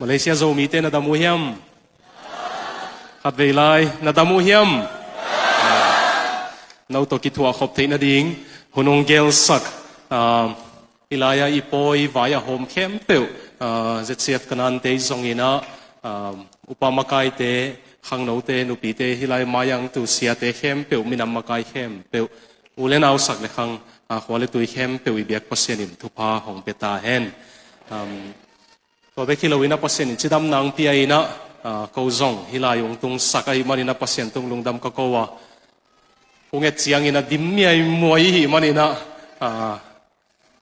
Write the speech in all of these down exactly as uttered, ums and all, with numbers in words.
Malaysia Zomite na dam uh hiam? Khatvei lai, na dam uh hiam? No tawh kithuah khop theih nading hun hong gelsak, ah, hih lai-ah i pawi vai a hawm khempeuh, ah, Z C F Kanaan te i zong inah, ah, upa makaite, khangnote, nupite, hih lai mai-ah hong tu siate khempeuh, minam makai khempeuh, u le nau, sak le khang, ah, khua le tui khempeuh i biak Pasian in thupha hong pia ta hen. Um, Tua bek hi lo inah Pasian in cidamna hong pia inah, ah, ko zong hih lai hong tungsak ahih man inah Pasian tung lungdam ka ko a, hong et ciang inah dim miaimuai ihih man inah, ah,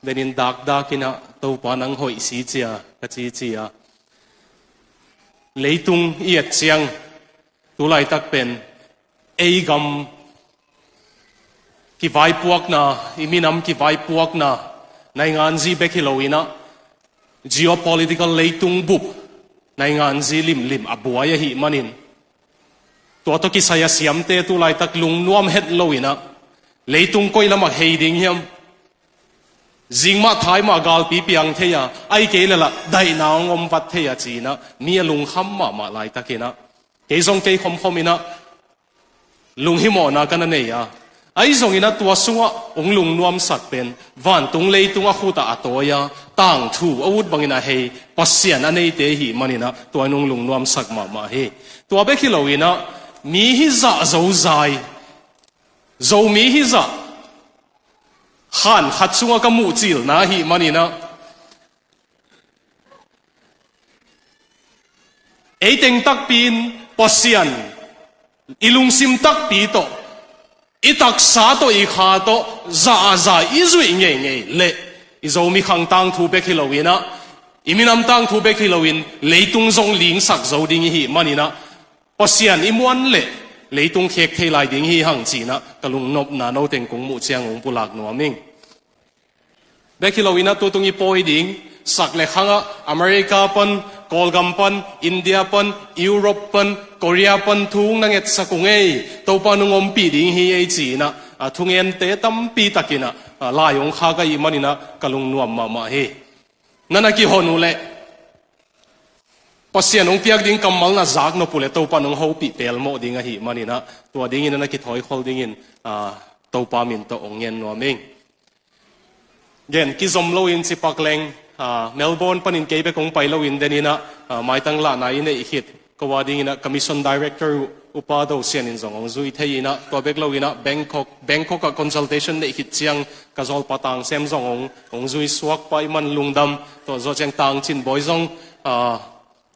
den in dakdak inah, "Topa nang hoih si," ci a ka cici a. Leitung i et ciang, tu laitak pen ei gam kivaipuakna, i minam kivaipuakna, nainganzi bek hi lo inah, geopolitical leitung bup, nainganzi limlim a buai ahih manin, tua tawh kisai a siamte tu laitak lungnuam het lo inah, leitung koi lamah hei ding hiam? Zing mah thai mah galpi piang thei a, ahih kei leh lah daihna hong om vat thei a ci inah, mi a lungkham mahmah laitak inah, kei zong kei khomkhom inah lunghimawhna ka na nei a. Ahi zong inah tua sungah hong lungnuamsak pen vantung leitung a khut ah a tawi a, tangthu a ut bangin a hei Pasian a neite ihih man inah tua in hong lungnuamsak mahmah hi. Tua bek hi lo inah, mi hizah zozai, Zomi hizah khan khat sungah ka muhcilna ahih man inah, ei teng takpi in Pasian i lungsim takpi tawh, i taksa tawh, i kha tawh za a za i zuih ngeingei leh, i Zomi khang tangthu bek hi lo inah, i minam tangthu bek hi lo in, leitung zong lingsak zo ding ihih man inah, Pasian i muan leh leitung khek thei lai ding hi hang ci inah ka lungnopna no teng kong muh ciang hong pulak nuam ing. Bek hi lo inah tutung i pawi ding, sak le khangah America pan, Kawlgam pan, India pan, Europe pan, Korea pan thu hong na ngetsak uh ngei, Topa nong ompih ding hi ei ci inah, a, thungente tampi tak inah, a, lai hong khak ahih man inah ka lungnuam mahmah hi. Na na kihon uh leh Pasian hong piak ding kammal na zak nop uh leh Topa nong hopih pelmawh ding ahih man inah, tua ding inah na kithawikhol dingin, a, Topa min tawh hong ngen nuam ing. Gen kizom lo in cipak leng, a, Melbourne panin kei bek hong pai lo in den inah, a, maitang lahna i neih khit ko a ding inah ka mission director uh, Upa Do Sian in zong hong zui thei inah, tua bek lo inah Bangkok, Bangkok ah consultation neih khit ciang ka zawlpa Tang Sem zong hong, hong zui suak, pa i man lungdam. Tua zawh ciang Tang Cin Bawi zong, a,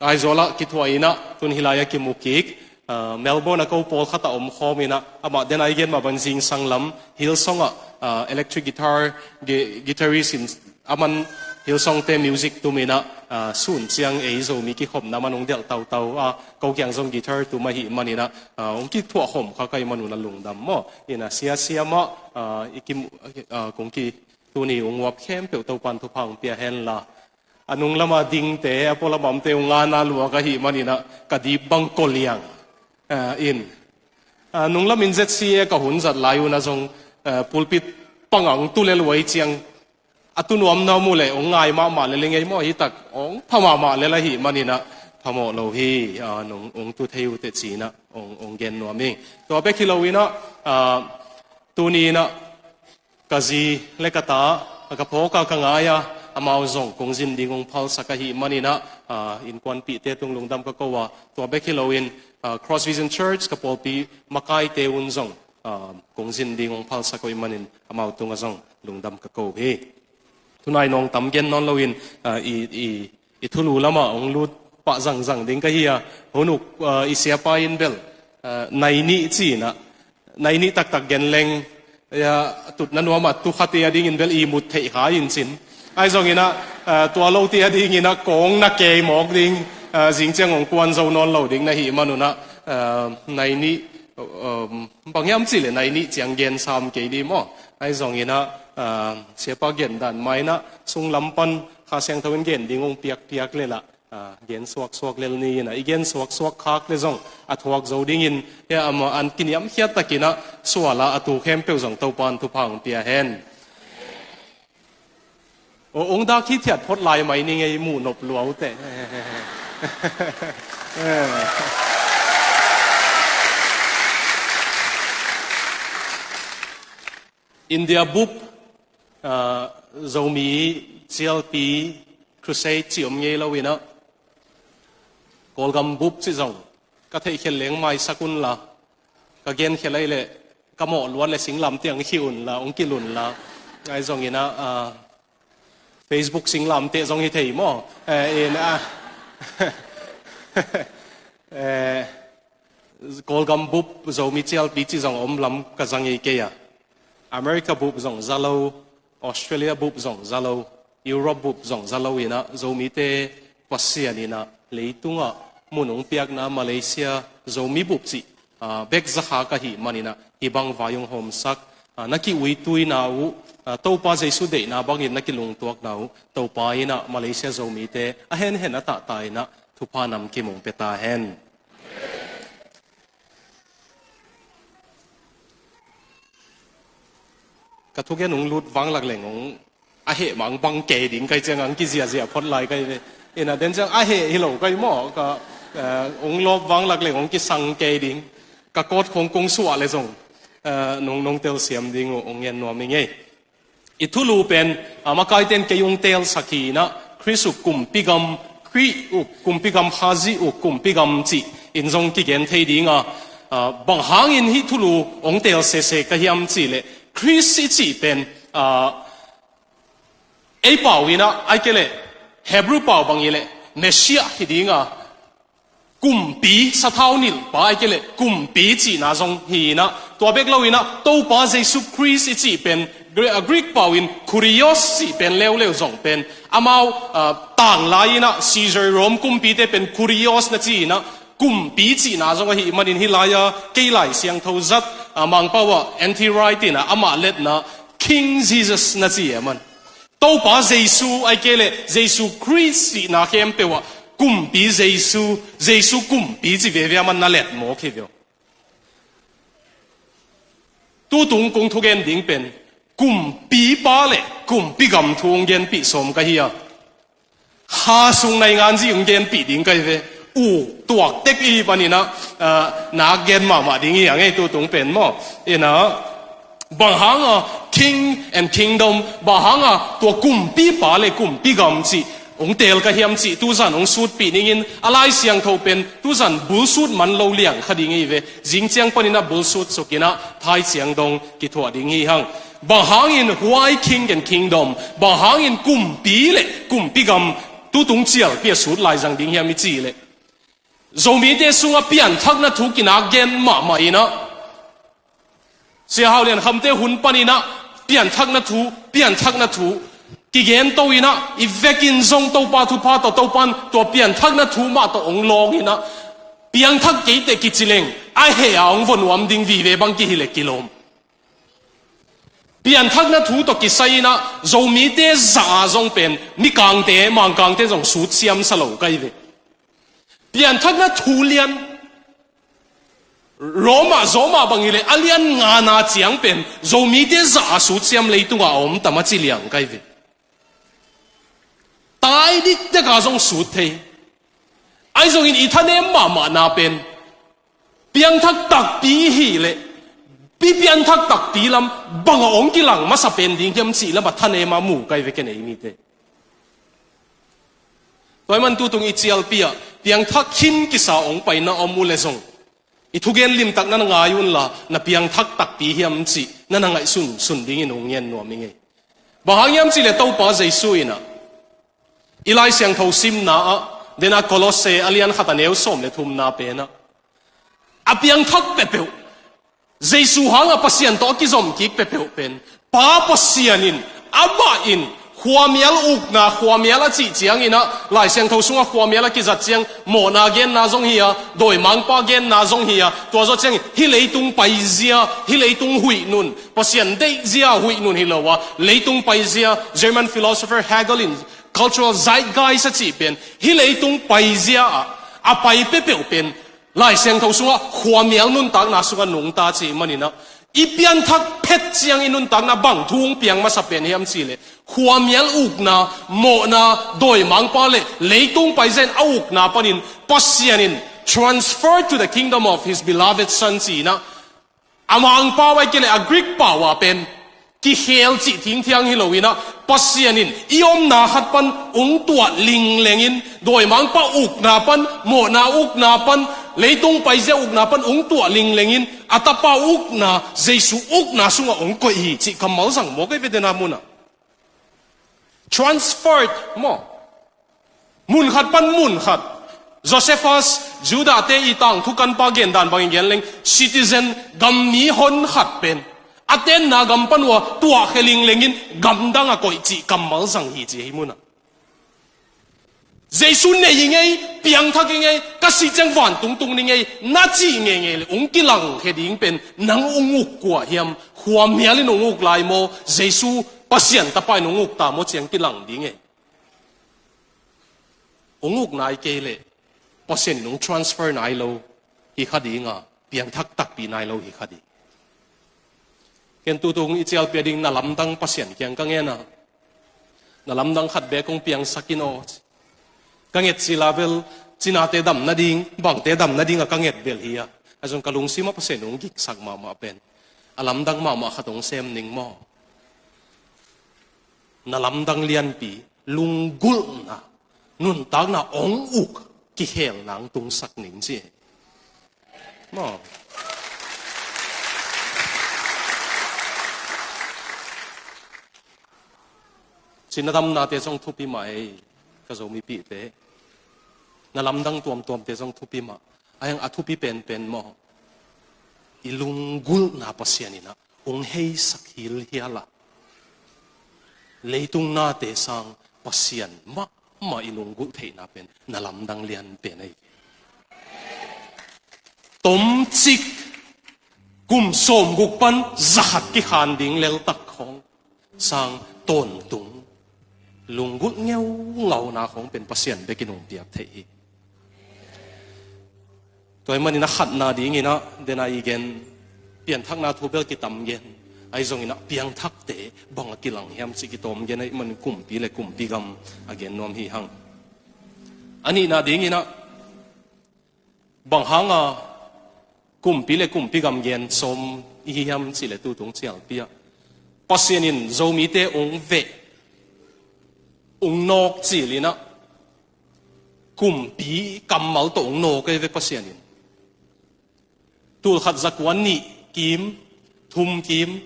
Aizawl ah kithuah inah tun hih lai-ah kimu kik. A, Melbourne ah ko pawlkhat ah omkhawm inah, amah den a i gen mah bang zingsang lam Hillsong ah, a, electric guitar, gi-, guitarist in, aman Hillsong te music tum inah, a, sun ciang ei Zomi kikhopna man hong delh tautau a, ko kiang zong guitar tum ahih man inah, a, hong kithuah khawm kha ka hih man un a lungdam maw. Inah sia sia mah, a, i kim, a, kong ki tuni hong uap khempeuh Topan thupha hong pia hen la. A nung lama dingte, a pualam a omte hong ngana lua ka hih man inah ka dip bang koliang, a, in. A, nung lamin Z C A ka hun zat lai un ah zong, a, pulpit pangah hong tu lel uh ahih ciang, a tu nuamna om uh leh hong ngai mahmah lel ing ei maw, hi tak hong pha mahmah lel ahih man inah phamawh lo hi, a, nong, hong tu thei uh teh ci inah hong, hong gen nuam ing. Tua bek hi lo inah, a, tuni inah ka zi le ka ta, a, ka phawk a ka ngai a, amau zong kong zin ding hong phalsak ahih man inah, a, innkuanpihte tung lungdam ka ko a, tua bek hi lo in, a, Cross Vision Church ka pawlpi makaite un zong, a, kong zin ding hong phalsak uh ahih manin amau tungah zong lungdam ka ko hi. Tunai nawngtam gen nawn lo in, a, i, i, i thulu lamah hong lut pah zangzang ding ka hi a, hun uk, a, i siapa in bel, a, nai nih ci inah, nai nih taktak gen leng, a, tutna nuam a tu khat i a dingin bel i mut theih kha in cin. Ahi zong inah, a, tua lote a ding inah kong na kei mawk ding, a, zing ciang hong kuan zo nawn lo ding na hih man un ah, a, nai nih, um, bang hiam cih leh nai nih ciang gen sam kei ni maw. Ahi zong inah, a, siapa gen dan mah inah sunglam pan Kha Siangtho in gen ding hong piakpiak leh lah, a, gen suaksuak lel ni inah, i gen suaksuak khak leh zong a thuak zo dingin, hia, amah an kiniamkhiat tak inah sual a, a tu khempeuh zong Topan thupha hong pia hen. O, hong dak hithiat phot lai mai ni ngei, muh nop lua uh teh. India bup, ah, Zomi cialpi crusade cih om ngei lo inah, Kawlgam bup cih zong ka theihkhial leng maisak unla, ka genkhial ahih leh ka mawh luat le singlamteh ang khih unla, ong kilh unla, ahi zong inah, ah, Facebook singlamteh zong hi thei maw? Eh, in, ah, eh, Kawlgam bup Zomi cialpi cih zong om lam ka za ngei kei a. America bup zong za lo, Australia bup zong za lo, Europe bup zong za lo inah, Zomite Pasian inah leitungah mun ong piakna Malaysia Zomi bup cih, ah, bek za kha ka hih man inah, hih bang vai ong hawmsak, ah, na ki-uituina uh, ah, Topa Jesu deihna bangin na kilungtuakna uh, Topa inah Malaysia Zomite a henhen a tahta inah thupha namkim ong pia ta hen. Ka thugen ong lut vanglak leng ong a heh mah ong bang kei ding ka hih ciang, ang kiziahziah phot lai ka hi ve. Inah den ciang a heh hi lo ka hi maw, ka, eh, ong lawp vanglak leng ong kisang kei ding. Ka kawt khong kong suah le zong, eh, nong, nong telsiam ding uh ong ngen nuam ing ei. I thulu pen, ah, makaiten kei ong telsak hi inah, Khrist uh kumpigam, Khrih uh kumpigam, Khazi uh kumpigam cih in zong kigen thei ding a, ah, bang hangin hih thulu ong tel sese ka hiam cih leh, Khrist i cih pen, ah, ei pau inah, ahih kei leh Hebrew pau bang hi leh Messiah hi ding a, kumpi, sathau nilhpa ahih kei leh kumpi cihna zong hi inah, tua bek lo inah Topa Jesu Khrist i cih pen Gre-, ah, Greek pau in kurios cih pen leuleu zong pen amau, ah, tanglai inah Caesar Rome kumpite pen kurios na ci inah, kumpi cihna zong ahih manin, hih lai-a kei Lai Siangtho zat, ah, Mangpau ah N T Wright inah amah letna King Jesus na ci a man. Topa Jesu ahih kei leh Jesu Khrist cihna khempeuh ah kumpi Jesu, Jesu kumpi ci veve a man na let mawk hi ve uh. Tutung kong thugen ding pen kumpipa le kumpigam thu ong genpih sawm ka hi a. Kha sung naingan zih ong genpih ding ka hi ve. Uh, tuak tek i hih panin ah, ah, nak gen mahmah ding hi a ngei tutung pen maw. Inah, bang hanga king and kingdom, bang hanga tua kumpipa le kumpigam cih ong teel ka hiam cih tuzan ong sutpih ningin, a Lai Siangtho pen tuzan bulsut man lo liang kha ding hi ve. Zing ciang panin ah bulsut sukin ah thai ciang dong kithuah ding hi hang. Bang hangin why king and kingdom, bang hangin kumpi le kumpigam tutung cialpi a sut laizang ding hiam i cih leh, Zomite sungah pianthakna thu kinak gen mahmah inah, Sia Hau Lian Khamte hun panin ah pianthakna thu, pianthakna thu kigen to inah, i vekin zong Topa thupha tawh, Topan tua pianthakna thu mah tawh ong lawng inah, piangthak keiteh kici leng a heh a ong vua nuam ding vive bang kihi leh kilawm. Pianthakna thu tawh kisai inah Zomite zah a zong pen Mikangte, Mangkangte zong sutsiam sa lo ka hi ve. Pianthakna thu lian, Roma, Roma bang hi leh a lian ngana ciang pen Zomite zah a sutsiam leitungah a om tam a ci liang ka hi ve. Tai dikdek a zong sut thei. Ahi zongin i thanem mahmahna pen piangthak takpi hi leh, pi pianthak takpi lam bang a ong kilang masa pen ding hiam cih lam a thanem a mu ka hi ve ken ei mite. Tua ahih man tutung i cialpi ah piangthak khin kisa ong paina om uh leh zong, i thugen limtak na na ngai unla, na piangthak takpi hiam cih na na ngaihsun sun dingin ong ngen nuam i ngei. Bang hang hiam cih leh Topa Jesu inah, i Lai Siangtho simna ah, dena Kolose a lian khat a neu sawm le thumna pen ah, a piangthak peuhpeuh, Jesu hanga Pasian tawh a kizom kik peuhpeuh pen Pa Pasian in, amah in khuamial ukna, khuamial a cih ciangin ah, Lai Siangtho sungah khuamial a kizat ciang mawhna genna zong hi a, dawimangpa genna zong hi a, tua zawh ciangin hih leitung paizia, hih leitung huih nun, Pasian deihzia huih nun hi lo a, leitung paizia, German philosopher Hegel in cultural zeitgeist a cih pen, hih leitung paizia ah a pai peuhpeuh pen Lai Siangtho sungah khuamial nuntakna sungah nungta cih manin ah, I pianthak phet ciang i nuntakna bang thu hong piang masa pen hiam cih leh, khuamial ukna, mawhna, dawimangpa le leitung paizia in a ukna panin Pasian in transfer to the kingdom of his beloved son ci-in ah, a Mangpau ahih kei leh a Greek pau ah pen kikhel cih thingthiang hi lo-in ah, Pasian in i omna khat pan hong tuah linglengin, dawimangpa ukna pan, mawhna ukna pan, leitung paizia ukna pan hong tuah linglengin, a Tapa ukna, Jesu ukna sungah hong koih hi cih kammal zang mawk ei ve, dena mun ah. Transferred maw. Mun khat pan mun khat. Josephus, Judah-te i tangthu kanpa gendan bangin gen leng, citizen, gam mi hon khat pen a tenna gam pan uh a tuahkhia linglengin gamdang ah koih cih kammal zang hi ci hi mun ah. Jesu nei i ngei, piangthak i ngei, ka sih ciang vantung tung ni ngei, na cih ngeingei leh hong kilangkhia ding pen nang hong uk kua hiam? Khuamial in hong uk lai maw, Jesu Pasian Tapa in hong uk ta maw ci-in kilang ding ei. Hong uk nai kei leh Pasian in hong transfer nai lo hi kha ding a, piangthak takpi nai lo hi kha ding. Ken tutung i cialpi a ding na lamdang Pasian kiang ka ngen a, na lamdang khat beek hong piangsak in aw. Ka nget cil a bel cinate dam nading, bangte dam nading a ka nget bel hi a, a zong ka lungsim ah Pasian hong giksak mahmah pen a lamdang mahmah khat hong sem ning maw. Na lamdang lianpi, lunggulhna, nuntakna hong uk kikhelna hong tungsak ning ci. Maw. Cina damnate zong thupi mah ei, ka Zomipihte. Na lamdang tuamtuamte zong thupi mah. A hiang a thupi penpen maw, i lunggulhna Pasian in ah hong heisak hilhial a, leitung nate sang Pasian mahmah i lunggulh theihna pen na lamdang lianpen ei. Tomcik kum sawmguk pan zakhat kikhan ding leltak khawng sang tawntung lunggulh ngeungauna khawng pen Pasian bek in hong piak theih hi. Tua ahih manin a khatna dingin ah, dena i gen, pianthakna thu bel kitam gen, ahi zongin ah piangthakte bang a kilang hiam cih kitawm gen ahih manin kumpi le kumpi gam a gen nuam hi hang. A nihna dingin ah, bang hanga kumpi le kumpi gam gen sawm i hi hiam cih leh tutung cialpi ah, Pasian in Zomite hong veh, hong nawk cilin ah, kumpi kammal tawh hong nawk ei ve Pasian in. Tulkhat zakua nih kim, thum kim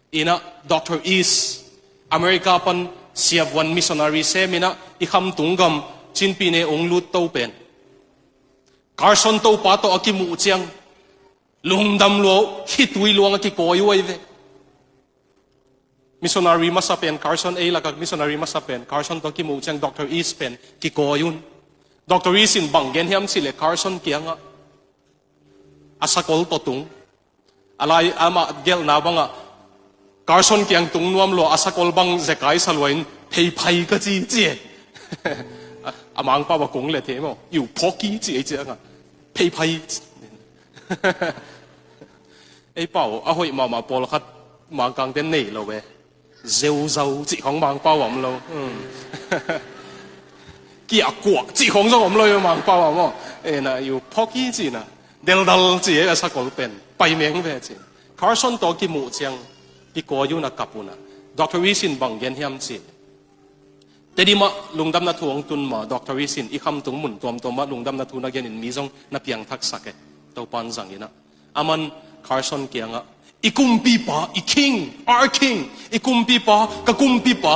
in ah, Doctor East, America pan siavuan missionary semin ah, i khamtung gam Chin Pyine hong lut to pen, Carson Topa tawh a kimuh ciang, lungdam lua, khitui luang a kikawi uh ei ve. Missionary masa pen Carson, ei laka missionary masa pen Carson tawh a kimuh ciang Doctor East pen kikawi un. Doctor East in bang gen hiam cih leh Carson kiangah, a sakol tawh tung. A lai amah gelhna bangah, Carson kiang tung nuam lua, a sakol bang zekai sa lua in, pheiphai ka ci ci e. A, a Mangpau a kung le thei maw, "You porky," ci ei ciangah, pheiphai. Ei pau, a hoih mahmah pawlkhat Mangkangte nei lo e. Zeuzau cih khawng Mangpau ah om lo. Hmm. Kiahkuah cih khawng zong om lo e Mangpau ah maw. E na, "You porky," ci na. Deldal ci e a sakol pen. Pai meng ve ci. Carson tawh kimuh ciang, kikawi un a kap un a. Doctor East in bang gen hiam cih leh, Tedim ah lungdamna thu hong tun ma, Doctor East in i khamtung mun tuamtuam ah lungdamna thu na genin mi zong na piangthaksak e. Topa'n zangin ah, aman Carson kiangah, "I kumpipa, i king, our king, i kumpipa, ka kumpipa,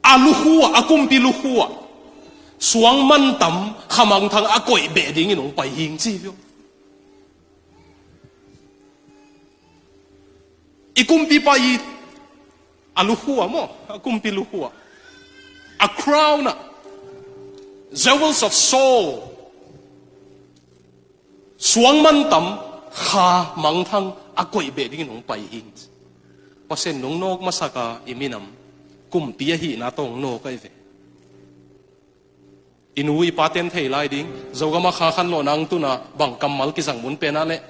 a lukhu ah, a kumpi lukhu ah suang mantam, khamangthang a koih beh dingin hong pai hing," ci hi uh. I kumpipa i, a lukhu ah maw, a kumpi lukhu ah, a crown ah, jewels of Saul, suang mantam, khamangthang a koih beh dingin hong pai hing. Pasian in hong nawk masak a, i minam kumpi ahihna tawh hong nawk ahi ve. I nu i pate'n thei lai ding, Zogam ah kha khanlawhna hong tun a, bang kammal kizang mun pen ah leh,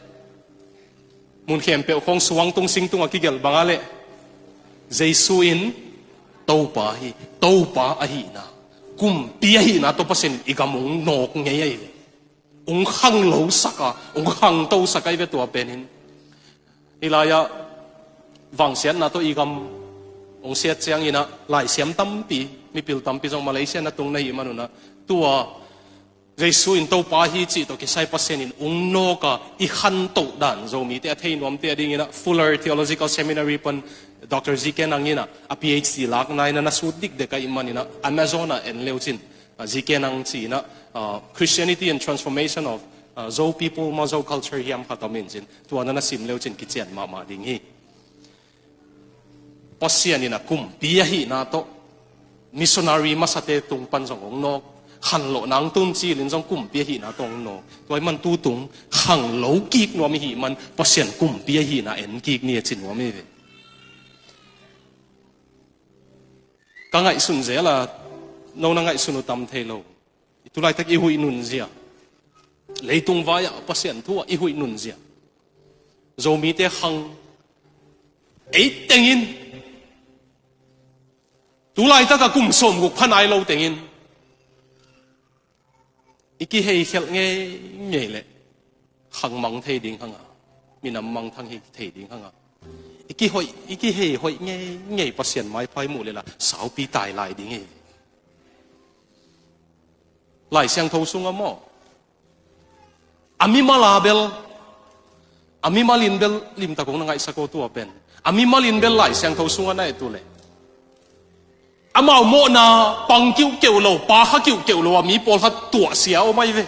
Mun khempeuh khawng suang tung sing tung a kigelh bang a leh Jesu in Topa hi, Topa ahihna, kumpi ahihna tawh Pasian in i gam hong nawk ngei ahi ve. Hong khanglosak a, hong khangtosak ahi ve tua pen in. Hih lai-ah vangsiatna tawh i gam hong siat ciangin ah laisiam tampi, mipil tampi zong Malaysia na tung na hih manun ah, tua Jesu in Topa hi cih tawh kisai Pasian in hong nawk a i khantoh dan Zomite a thei nuamte a dingin ah Fuller Theological Seminary pan Doctor G K Nang in ah a P H D lakna in ah na sut dikdek ahih manin ah Amazon ah en le uh cin, ah, G K Nang ci-in ah, ah, Christianity and Transformation of, ah, Zo People maw Zo Culture hiam khat om in cin, tua na na sim le uh cin kician mahmah ding hi. Pasian in a kumpi ahihna tawh missionary masate tung pan zong hong nawk, khanlawh nang tun cilin zong kumpi ahihna tawh hong nawk. Tua ahih man tu tung khanglo kik nuam i hih man Pasian kumpi ahihna en kik ni a ci nuam hi ve. Ka ngaihsun zel a, no na ngaihsun uh tam thei lo. I tulaitak i huih nunzia, leitung vai-ah Pasian thu-ah i huih nunzia, Zomite khang ei tengin, tulaitak a kum sawmguk pha nai lo tengin i kiheikhelh ngeingei leh khang mang thei ding hang a, minam mang thang hi thei ding hang a, i kihoih, i kihei hoih ngeingei Pasian maipha i muh leh la saupi tai lai ding hi. Lai Siangtho sungah maw, a mimal a bel, a mimal in bel limtak hong na ngaihsak aw tua pen, a mimal in bel Lai Siangtho sungah na et uh leh amau mawhna pang kiuhkeuh lo, pa kha kiuhkeuh lo a mi pawlkhat tuahsia om ahi ve.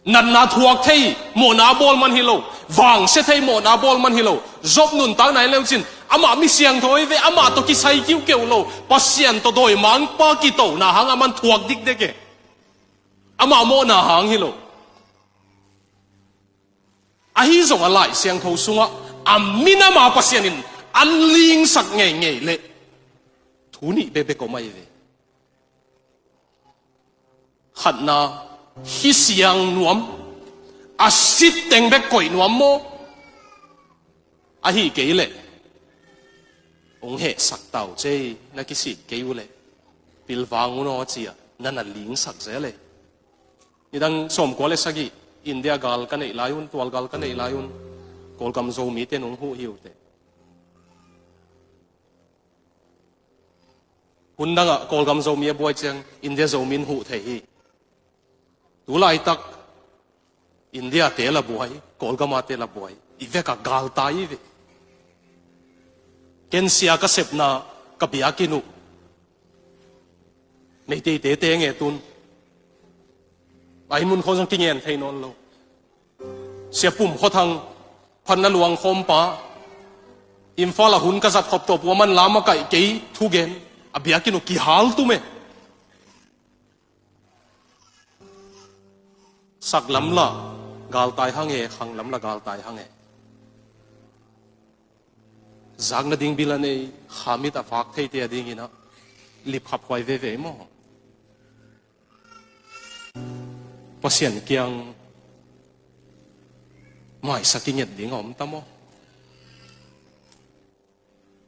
Natna thuak thei mawhna bawl man hi lo, vangsia thei mawhna bawl man hi lo. Job nuntakna en le uh cin, amah mi siangtho ahi ve, amah tawh kisai kiuhkeuh lo, Pasian tawh dawimangpa kitona hang a man thuak dikdek e. Amah mawhna hang hi lo. Ahi zongah Lai Siangtho sungah a minam a Pasian in an lingsak ngeingei leh thu nih bekbek om ahi ve. Khatna, hi siang nuam, a sit teng bek koih nuam maw? Ahi kei leh hong hehsak ta uh cei, na kisik kei uh leh pilvang un aw ci-a na na lingsak zel e. Nidang sawmkua le sagih India gal ka neih lai un, tual gal ka neih lai un, Kawlgam Zomite in hong huh hi uh teh. Hun dangah Kawlgam Zomi a buai ciang India Zomi in huh thei hi. Tulaitak India te la buai, Kawlgam a te la buai, i vekah galtai hi ve. Ken sia ka sepna ka biakinn uh Meiteite te nge tun. Ai mun khawng zong kingen thei nawn lo. Sia Pum Khua Thang, phatna luang khawmpa, Imphal a hun ka zat khop tawh pua man lam a kaih kei thugen, a biakinn uh kihal tum e. Sak lam la galtai hang e, khang lam la galtai hang e. Zak nading bil a nei, khamit a vak theite a dingin ah lipkhap huai veve maw? Pasian kiang maisak i nget ding a om ta maw?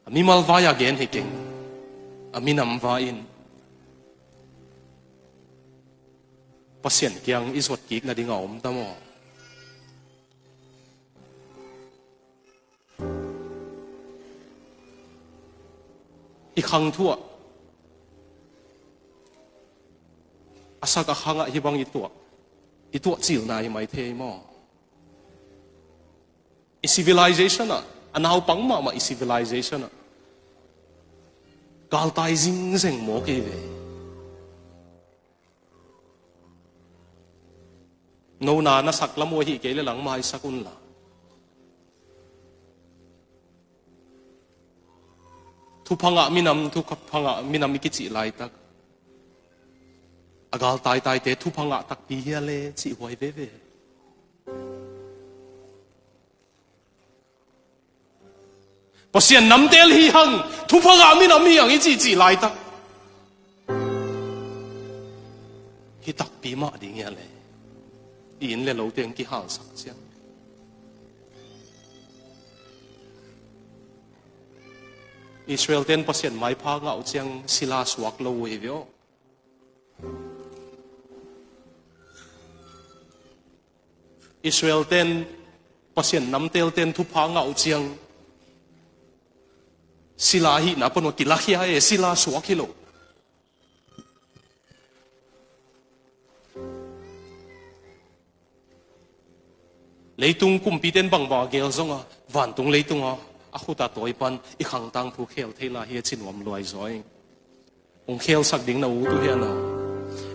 A mimal vai-a gen hi keng, a minam vai-in Pasian kiang i zuat kik nading a om ta maw? I khang thu-ah, a sak a khangah hih bang i tuah, i tuah cilna hi mai thei maw? I civilization ah, a naupang mahmah i civilization ah galtai zingzeng mawk hi ve. Nona na sak lam uh ahi kei le lang maisak un la. Thupha ngah minam, thupha ngah minam i kicih laitak, a galtai taite thupha ngah takpi hi a le cih huai veve. Pasian namtel hi hang, thupha ngah minam hi hang i cihcih laitak, hi takpi mah ding hi a le. I inn le lote hong kihalsak ciang, Israel ten Pasian maipha ngah uh ciang sila suak lo uh hi ve aw. Israel ten Pasian namtel ten thupha ngah uh ciang sila hihna pan uh kilakhia e, sila suak hi lo. Leitung kumpiten bangbang a gel zong a, vantung leitung a a khut a tawi pan i khangtang thu khel thei lai hi a ci nuam luai zaw ing. Hong khelsak ding na ut uh hian a,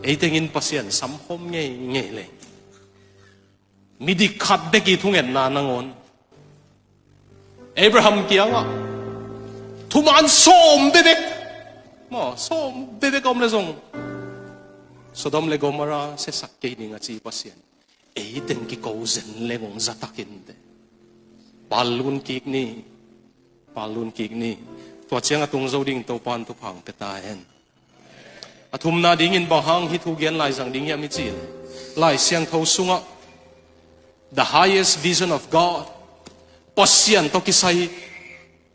ei tengin Pasian samkhawm ngeingei leng. Midik khat bek i thungetna nangawn Abraham kiangah thuman sawm bebek, maw, sawm bebek a om le zong Sodom le Gomorrah siasak kei ning a ci Pasian. Ei teng kiko zen leng hong zatakin te. Pallun kik ni, pallun kik ni. Tua ciang a tung zo ding Topan thupha hong pia ta hen. A thumna dingin bang hang hih thu gen lai zang ding hiam i cih leh, Lai Siangtho sungah the highest vision of God, Pasian tawh kisai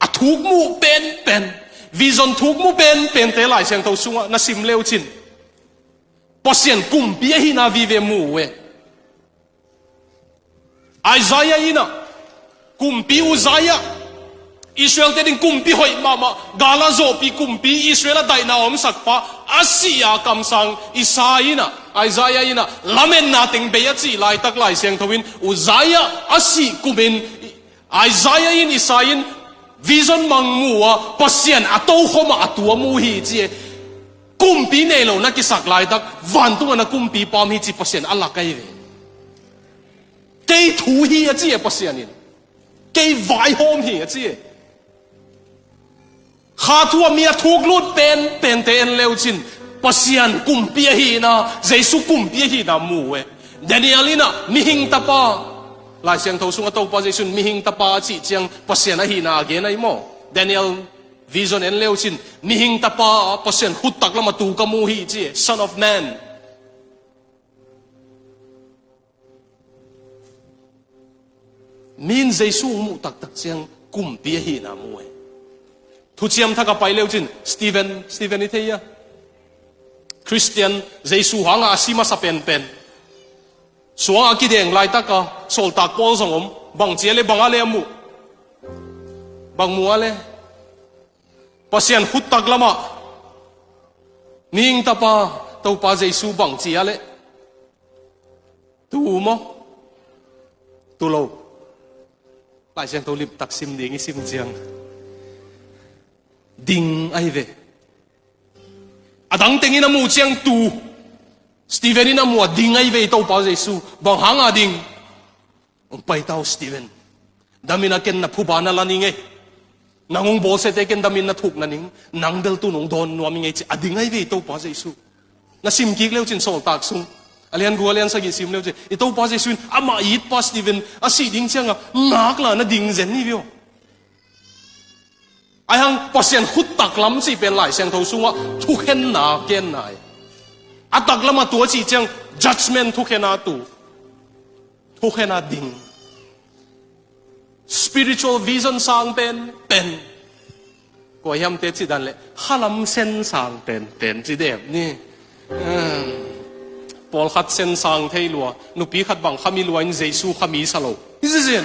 a thukmuh penpen, vision thukmuh penpente Lai Siangtho sungah na sim leucin Pasian kumpi ahihna vive mu uh e. Isaiah in ah, kumpi Uzziah, Israel te ding kumpi hoih mahmah, gala zawhpi kumpi, Israel a daihna a omsak pa a sih a kamsang Isaiah in ah, Isaiah in ah, lametna teng bei a cih laitak Lai Siangtho in Uzziah a sih kumin Isaiah in Isaiah in vision mang mu a, Pasian a tokhom ah a tuam uh hi ci e. Kumpi nei lo na kisak laitak vantung a na kumpipa om hi ci Pasian a lak ahi ve. Kei thu hi a ci e Pasian in. Kei vaihawm hi a ci e. Kha thu a mi a thuklut penpente en leucin Pasian kumpi ahihna, Jesu kumpi ahihna mu uh e. Daniel in ah mihing tapa, Lai Siangtho sungah Topa Jesu in mihing tapa a cih ciang Pasian ahihna a gen ahi maw? Daniel vision en leucin mihing tapa, Pasian khut taklam a tu ka mu hi ci e, Son of Man. Min Jesu hong muh taktak ciang kumpi ahihna mu e. Thuciam Thak a pai leucin Stephen, Stephen i thei a, Christian, Jesu hanga a si masa penpen. Suang a kideng laitaka sawltak pawl zong om. Bang ci a le, bang a le a muh? Bang mu a le? Pasian khut taklamah mihing tapa Topa Jesu bang ci a le? Tu maw? Tu lo. Lai Siangtho limtak sim ding i sim ciang ding ahi ve. A dang tengin a muh ciang tu. Stephen in a muh a ding ahi ve i Topa Jesu. Bang hanga ding? Hong pai ta uh Stephen. Damin a ken na phuba na la ning ei. Nang hong bawlsiate ken damin na thuk na ning. Nang bel tu nong dawn nuam ing ei ci a ding ahi ve i Topa Jesu. Na sim kik leucin sawltak sung a lian gua lian sagih sim leucin i Topa Jesu in amah itpa Stephen a sih ding cianga ngakla na ding zen ni vio. Aihang Pasian khut taklam cih pen Lai Siangtho sungah thukhenna genna hi. A taklam a tu a cih ciang judgment thukhena tu. Thukhena ding. Spiritual vision sang pen pen. Kua hiamte cih dan le khalam sen sang pen pen ci dep ni. Pawlkhat sen sang thei lua, nupi khat bang khami lua in Jesu khami sa lo. Hi zizin.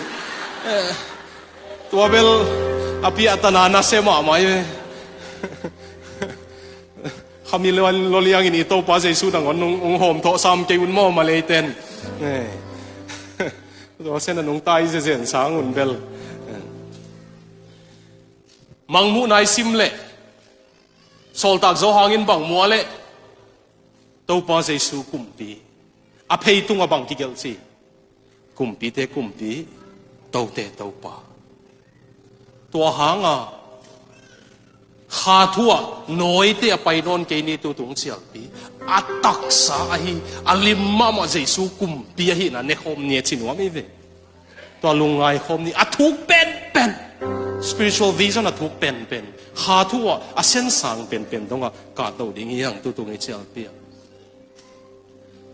Tua bel a piahtana na se mahmah i ve. Khami lua lo liangin i Topa Jesu nangawn nung hong hawm thawh sam kei un maw Malay ten. Tua sen a nungta i zezen sang un bel. Mangmuhna i sim leh Sawltak Johan in bang mu a leh? Topa Jesu kumpi. A phei tungah bang kigelh ci? Kumpite kumpi, tote Topa. Tua hanga kha thu ah nawite a pai nawn kei ni tu tung cialpi. A taksa ahi, a lim mahmah Jesu kumpi ahihna nekhawm ni a ci nuam i ve. Tua lungngai khawm ni a thuk penpen. Spiritual vision a thuk penpen. Kha thu ah a sensang penpen dongah kahto ding hi hang tu tung i cialpi ah.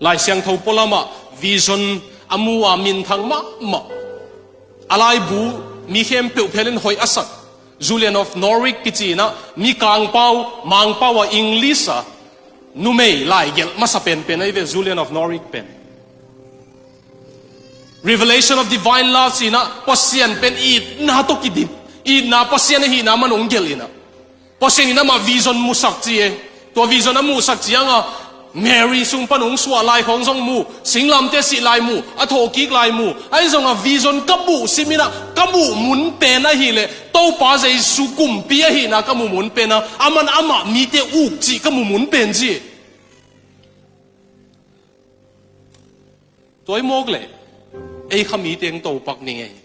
Lai Siangtho pualamah vision a mu a minthang mahmah. A laibu mi khempeuh phelin hoih a sak. Julian of Norwich kici in ah, mi kangpau, mangpau a English a numei laigelh masa penpen ahi ve, Julian of Norwich pen. Revelation of Divine Love ci in ah, Pasian pen itna tawh kidim, itna Pasian ahihna man hong gelh in ah, Pasian in amah vision musak ci e. Tua vision a muhsak ciang a, Mary sung pan hong suah lai khawng zong mu, singlamteh sih lai mu, a thawhkik lai mu. Ahi zong a vision ka muh sim in ah, ka muh mun pen ahih leh Topa Jesu kumpi ahihna ka muh mun pen a, aman amah mite uk cih ka muh mun pen ci. Tua hi mawk leh ei kha mite hong topak ni ngei.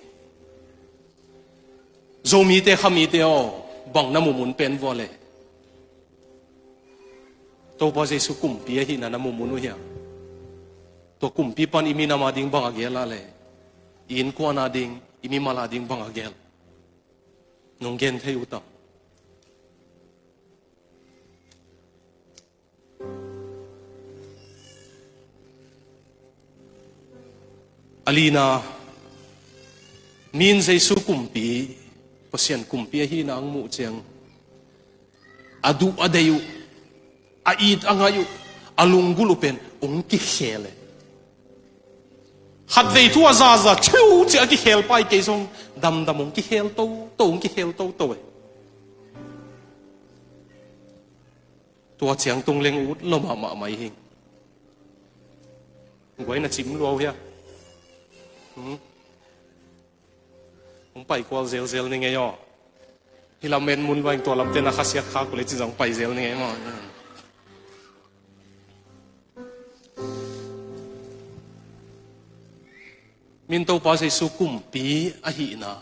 Zomite kha mite aw, bang na muh mun pen vua leh Topa Jesu kumpi ahihna na muh mun uh hiam? Tua kumpi pan i minam a ding bang a gel a leh, i innkuan a ding, i mimal a ding bang a gel? Nong gen thei uh tam? A lina, mi in Jesu kumpi, Pasian kumpi ahihna hong muh ciang, a duh a deih uh, a it a ngaih uh, a lunggulh uh pen hong kikhel e. Khatvei thu a zaza thiu ci a kikhel pai kei zong, damdam hong kikhel toto, hong kikhel toto e. Tua ciang tung leng ut lo mahmah mai hing. Guai na cim lua uh hia? Hmm? Hong pai kual zelzel ni ngei aw. Hih lam en mun luang tua lamte na khasiat khak uh leh cin zong pai zel ni ngei maw. Min Topa Jesu kumpi ahihna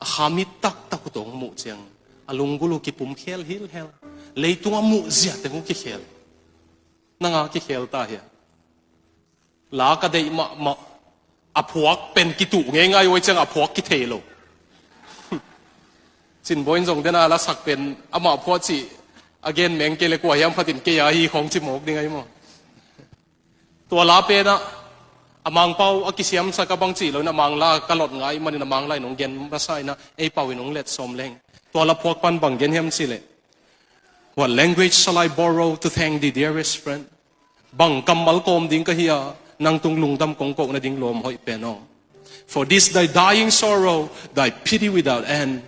a kha mi taktak uh tawh hong muh ciang, a lunggulh uh kipum khel hilhel. Leitung a muh ziate hong kikhel. Nang a kikhel ta hia? La ka deih mahmah, a phuak pen kituh ngeingai uh ciang a phuak kithei lo. Cin Bawi in zong den a la sak pen amah phuak cih a gen meng kei leh kua hiam khatin kei a hi khawng ci mawk ding ahi maw? Tua la pen ah, a Mangpau a kisiamsak a bang cih lo in a Mangla ka lot ngai manin a Mangla in hong gen masa in ah, ei pau in hong let sawm leng. Tua la phuak pan bang gen hiam cih leh, "What language shall I borrow to thank thee, dearest friend? Bang kammal kawm ding ka hi a, nang tung lungdam kong koh nading lawm hoih pen aw. For this thy dying sorrow, thy pity without end."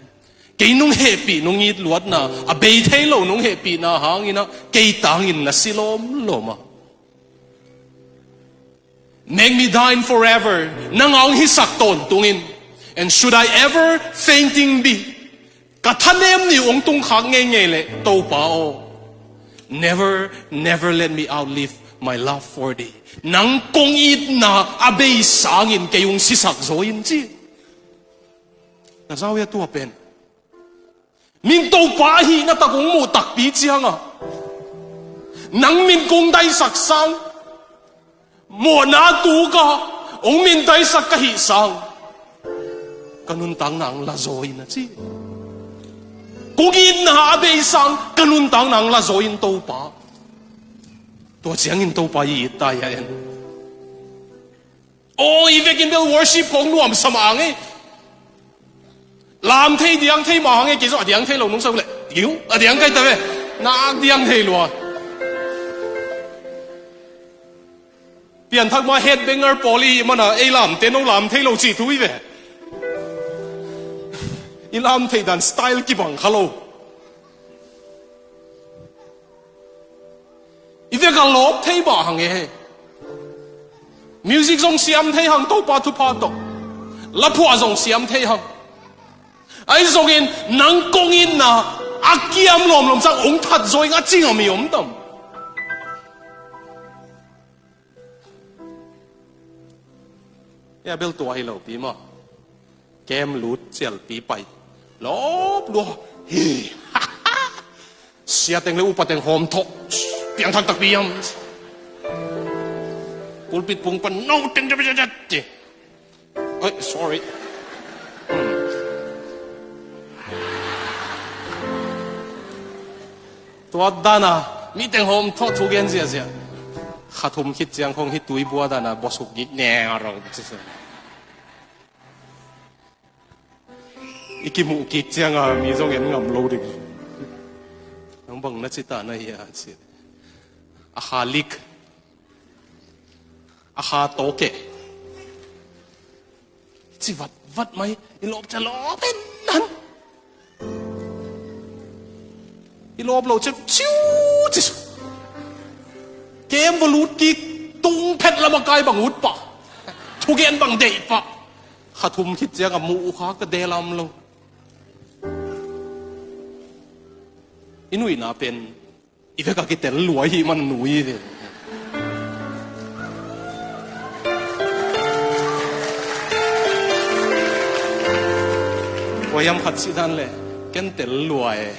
Kei nong hehpih, nong it luatna, a bei thei lo nong hehpihna hangin ah, kei tangin na si lawmlawm a. "Make me thine forever," nang a hong hisak tawntungin. "And should I ever fainting be," ka thanem ni uh hong tungkhak ngeingei leh, Topa aw, "never, never let me outlive my love for thee." Nang kong itna a bei sangin kei hong sisak zaw in ci. Na zau hia tua pen? Min Topa ahihna tak hong muh takpi ciang a, nang min kong daisak sang, mawhna tuk a hong min daisak ka hih sang, ka nuntakna hong la zaw in a ci. Kong itna a bei sang, ka nuntakna hong la zaw in Topa. Tua ciangin Topa i it ta hia en? Aw, i vekin bel worship khawng nuamsa mah hang e. Lam thei diang thei mah hang e, kei zong a diang thei lo nong sa uh leh, tiu, a diang kai ta ve. Nak diang thei lua. Pianthak ma headbanger pawl i hih mana, ei lamte no lam thei lo cih thu hi ve. I lam theih dan style kibang kha lo. I vek a lawp thei mah hang e. Music zong siam thei hang, Topa thupha tawh. Laphuah zong siam thei hang. Ahi zongin nang kong itna a kiam lawmlawm sang hong that zaw ing a ci ngam i om tam? Hia bel tua hi lopi maw. Kem lut cialpi pai. Lawp lua. Hi. Sia teng le upa teng hawm thawh. Piangthak takpi hiam? Pulpit pung pan no teng ci. Oi, sorry. Hmm. Tua dana mi teng hawm thawh thu gen ziahziah. Kha thum khit ciang khong hi tui bua dana bawsuk gik neng a rau. I kimuh kik cianga mi zong en ngam lo ding. Nang bang na ci ta na hia ci. A kha lik. A kha tawkeh. Ci vat vat mai. I lawp cia lawp hen nan. I lawp lo ciang ciu ci. Kem va lut kik tung phet lam a kai bang ut pah. Thugen bang deih pah. Kha thum khit ciang a muh uh kha ka delam lo. I nuihna pen i vek a kitel lua i hih man nui hi ve. Ua hiam khat cih dan leh ken tel lua e.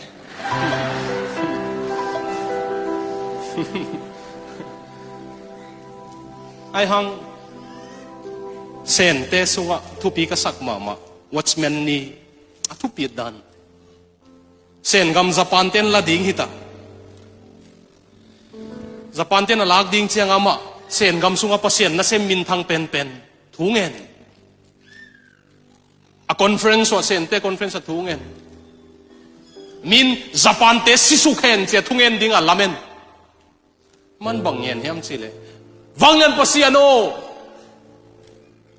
Ahi hang Sente sungah thupi ka sak mahmah Watchman Nee a thupi dan. Sengam Japan ten la ding hita. Japan ten a lak ding ciang amah Sengam sungah Pasian nasem minthang penpen thu ngen. A conference uh a Sente conference a thu ngen. Min Japan te sisuk hen cia thu ngen ding a lamen. Man bang ngen hiam cih leh, vanglian Pasian aw,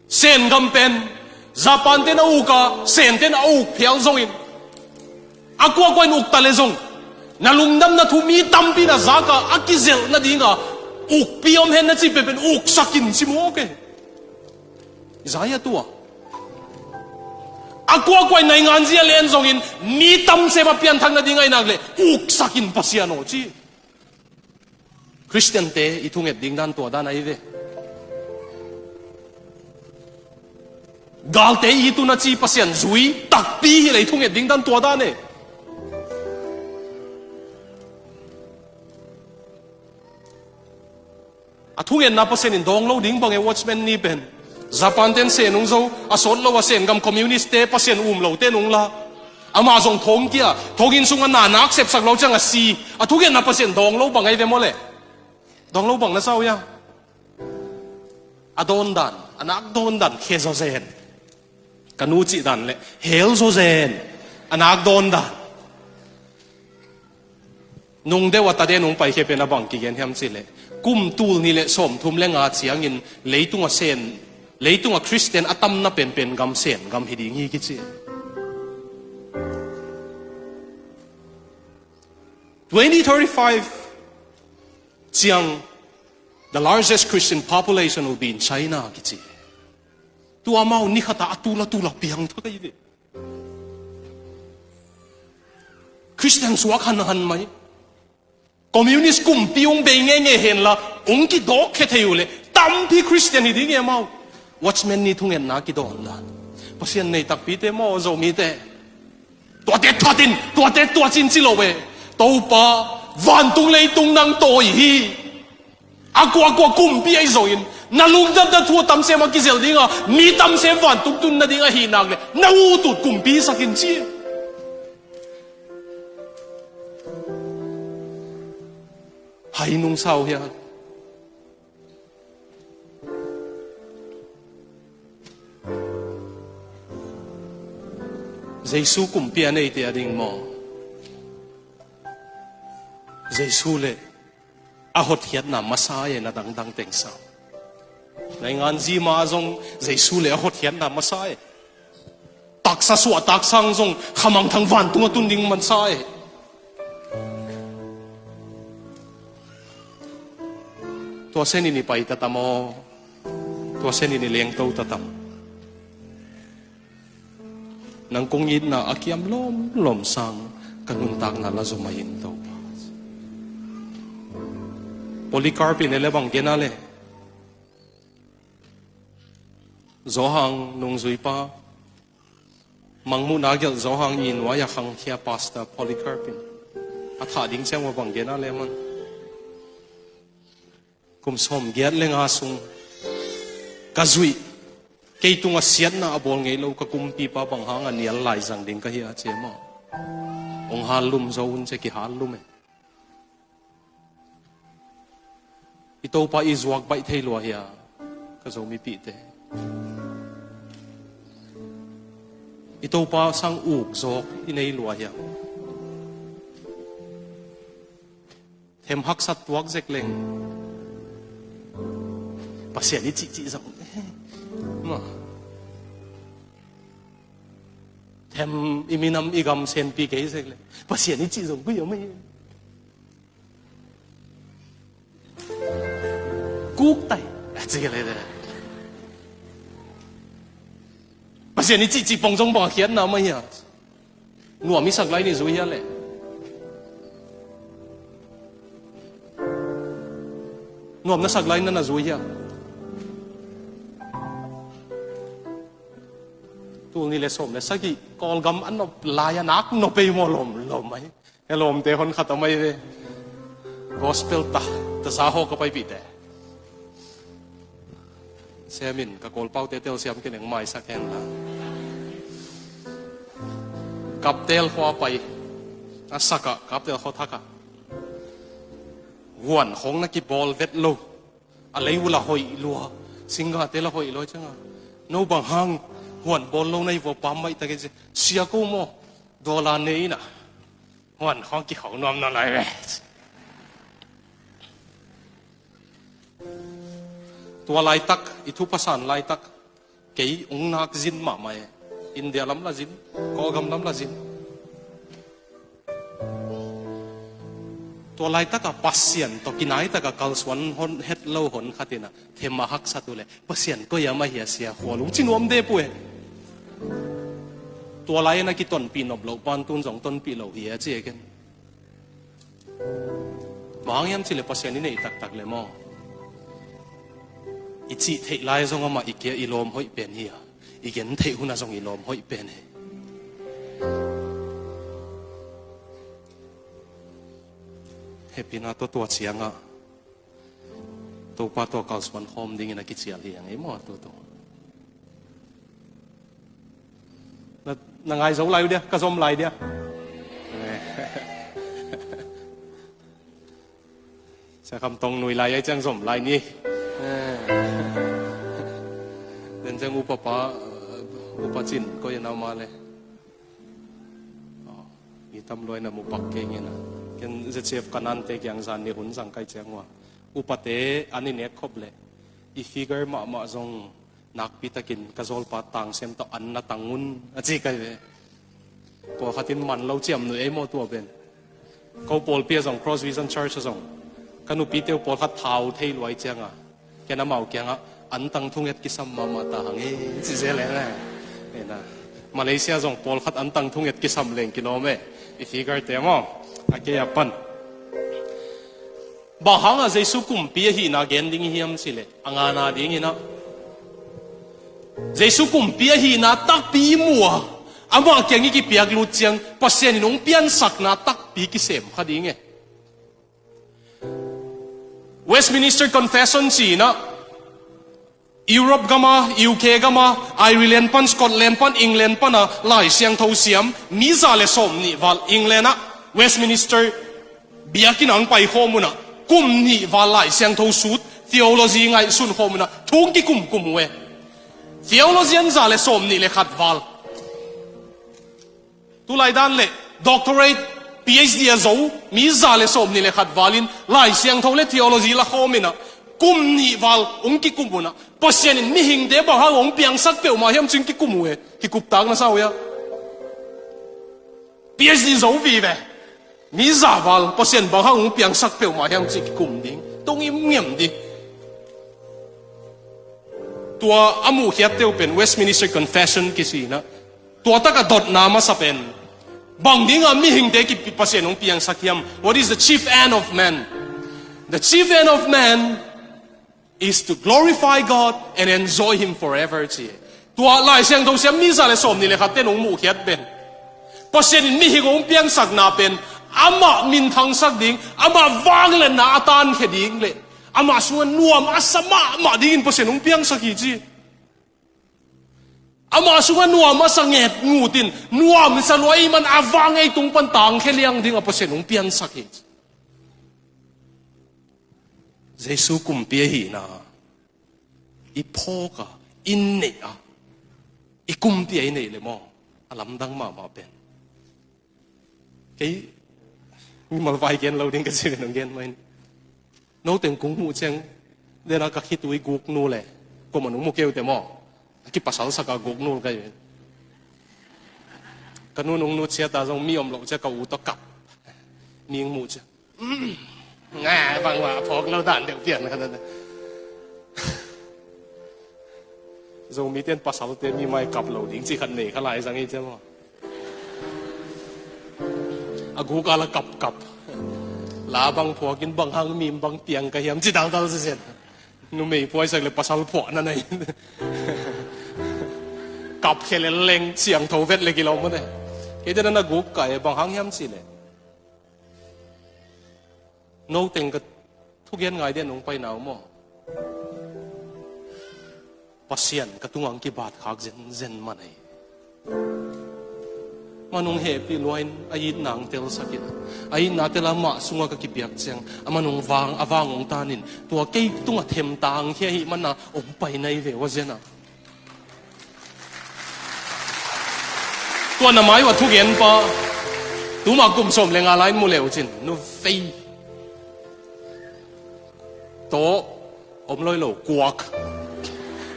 Sengam pen Japan ten a uk a, Sente in a uk phial zongin, a kuakua in uk ta leh zong, na lungdamna thu mi tampi in a zak a, a kizelh nading a ukpi om hen na cih penpen uksak in ci mu aw ke. Isaiah tua. A kuakua in naingan zia len zongin mi tamsem a pianthak nading a i nak leh uksak in Pasian aw ci. Khristiante i thunget ding dan tua dan ahi ve. Galte i tun a ci Pasian zui takpi hi leh i thunget ding dan tua dan e. A thungetna Pasian in dawng lo ding bang e Watchman Nee pen. Japan ten Sen hong zo, a sawt lo a Sengam communist te Pasian um lo ten hong la. Amah zong thongkia, thonginn sungah na nak sepsak lo ciang a si. A thungetna Pasian dawng lo bang ahi ve maw leh. Dawng lo bang na sa uh hia. A dawn dan, a nak dawn dan khe zawzen. Ka nu cih dan leh hel zawzen. A nak dawn dan. Nung deuh a ta den hong paikhia pen a bang kigen hiam cih leh, kum tul nih leh sawmthum leh nga ciangin leitung a Sen, leitung a Khristian a tamna penpen gam Sengam hi ding hi kici. Twenty thirty-five ciang the largest Christian population will be in China kici. Tua amau ni khat a a tul a tul a piangthak ahi ve. Khristian suak hanhan mai. Communist kumpi hong bei ngeingei hen la, hong kidawk khia thei uh leh tampi Khristian hi ding e amau. Watchman Nee thungetna kidawn dan. Pasian nei takpite maw Zomite. Tuate that in, tuate tuat in ci lo e. Topa, vantung leitung nang tawi hi. A kuakua kumpi ahi zongin, na lungdamna thu a tamsem a kizelh ding a, mi tamsem vantung tun nading ahih nak leh, na utut kumpi sak in ci. Hai nung sa uh hia. Jesu kumpi a neite a ding maw. Jesu leh a hotkhiatna masa e na dangdang teng sa. Naingan zi ma zong Jesu leh a hotkhiatna masa e. Taksa suah taksang zong khamangthang vantung a tun ding masa e. Tua Sen in i pai ta tam aw. Tua Sen in i lengto ta tam. Nang kong itna a kiam lawmlawm sang ka nuntakna la zom ahi in Topa. Polycarp in e le bang gen a le. Zawhang nungzuipa. Mangmuhna gelh Zawhang i nuai a khangkhia Pastor Polycarp in. A thah ding ciang ua bang gen a le man. Kum sawmgiat le nga sung ka zuih, kei tungah siatna a bawl ngei lo ka kumpipa bang hang a nial lai zang ding ka hi a, ci e maw? Hong hal lum zo un ci e, kihal lum e. I Topa i zuak baih thei lua hi a, ka Zomipihte. I Topa sang uk zawk i nei lua hiam? Them haksat tuak zek leng Pasian i cihcih zong, eh, ma. Them i minam i gam senpi kei zek leng Pasian i cih zong koi a mei. Kuk tai a ci ka le le. Pasian i cihcih pong zong bang a khiatna mah hia? Nuam i sak lai ni zui hia le? Nuam na sak lai na na zui hia? Tul ni le sawm le sagih Kawlgam a nop lai a nak nop ei maw lom lom ai. He lawmte hon khat a mai ve. Gospel ta, ta sa hawk a paipihte. Siamin ka Kawlpaute telsiam keneng maisak hen la. Kaptel khua pai. A saka kaptel khua thaka. Huan khong na kibawl vet lo. A lei ula hoih lua. Singate la hoih lua cianga. No bang hang huan bawl lo na hi vua pam maih ta kei cia. Sia ko maw. Dawla nei ina. Huan khawng kikhau nuam na lai ve. Tua laitak, i thu pasan laitak, kei ung nak zin mahmah e. India lam la zin, Kawlgam lam la zin. Tua laitaka Pasian tawh kinaitaka kalsuan hon het lo hon khatina. Them a haksat uh le Pasian koi a mah hia sia khual ung ci nuam de puai. Tua lai-in a kitonpih nop loh pan tun zong tonpih lo hi a ci e ken. Bang hang hiam ci le Pasian i neih taktak le maw? I cih theih lai zong amah i kia i lawm hoih pen hi a, i gen theih huna zong i lawm hoih pen hi. Hepina tawh tua ciangah Topa tawh kalsuan khawm dingin a kicial hi ang ei maw tutu. Na, na ngai zo lai uh dia, ka zom lai dia. Sia Kham Tong nui lai ai ciang zom lai ni. Den ciang upa pa, upa cin ko ya nau ma le. Aw, i tam luai na mu pak kei ngen a. Ken Z C F Kanaan te kiang zan ni hun zang kai ciang ua. Upate an i nek khop le. I figure mahmah zong nakpi takin ka zawlpa tang sem tawh an na tang un a ci kai ve. Pawlkhat in man lo ciam nuih ei maw tua ben. Ko pawlpi a zong Cross Vision Church a zong. Ka nupite uh pawlkhat thau thei luai cianga. Ken amau kiangah an tang thunget kisam mahmah ta hang e, ci zel e na. E na. Malaysia zong pawlkhat an tang thunget kisam leng kilawm e. I figure te maw. A kei a pan. Bang hangah Jesu kumpi ahihna gen ding hiam cileh. A ngana dinginah. Jesu kumpi ahihna takpi i mua. Amah kiang i kipiak lut ciang. Pasian in hong piansakna takpi kisem kha ding e. Westminster Confession ci-inah Europe gama, U K gama, Ireland pan, Scotland pan, England pana Lai Siangtho siam mi za le sawm nih val England ah Westminster biakinn ang pai khawm unah kum nih val Lai Siangtho sut theology ngaihsun khawm unah thung kikumkum uh e. Theologian za le sawm nih le khat val. Tulai dan le doctorate, P H D a zo mi za le sawm nih le khat valin Lai Siangtho le theology la khawm inah kum nih val hong kikum unah Pasian in mihingte bang hang hong piangsak peuhmah hiam cin kikum uh e. Kikuptak na sa uh ia. P H D zo vive. Mi za val Pasian bang hang hong piangsak peuhmah hiam cin kikum ding. Tung im ngiam ding. Tua a muhkhiat teuh pen Westminster Confession kisinah. Tua taka dotna masa pen bang dinga mihingte kipi Pasian hong piangsak hiam? What is the chief end of man? The chief end of man is to glorify God and enjoy Him forever, ci. Tua Lai Siangtho siam mi za le sawm nih le khat ten hong muhkhiat pen Pasian in mihing hong piansakna pen amah minthangsak ding, amah vangliatna a tankhe ding le amah sungah nuam a sa mahmah dingin Pasian hong piangsak hi ci. Amah sungah nuam a sa nget ngutin nuam sa luai man a vang ei tung pan tangkhe liang ding a Pasian hong piansak hi. Jesu kumpi ahihna i phawk a i neih a i kumpi a i neih le maw? A lamdang mahmah pen. Kei mimal vai gen lo ding ka ci ven, hong gen mai ni. Noteng kung muh ciang, dena ka khitui guk nu le, kuamah nung mu kei uh teh maw. A kipasal sak a guk nu ka hi. Ka nu nung nu ciat a zong mi om loh ciang ka u tawh kap. Ning muh ciang. Nga, bangmah phawk lo dan deuh pian khat a. Zomite in pasalte mi mai kap lo ding cih khat nei kha lai zang hi ciang maw. A guk a la kapkap. La bang phuakin bang hang mim bang piang ka hiam ci dangdal sisen. Numei phuaisak le pasal phuahna nei. Kap khia le leng siangtho vet le kilawm mawte. Keite na na guk ka e bang hang hiam ci le. Noteng ka thugen ngai den nong pai nau maw. Pasian ka tungah kibat khak zenzen man ei. Manung hehpih luain a itna ang telsakin, a itna tela mah sungah ka kipiak ciang a manung vang a vang ong tanin tua kei tungah themtang khia hih mana ong pai nai ve ua zena. Tua na mai ua thugen pa tuma kum sawm le nga lai in mu leu cin nu vei. Tawh om loi lo kuak.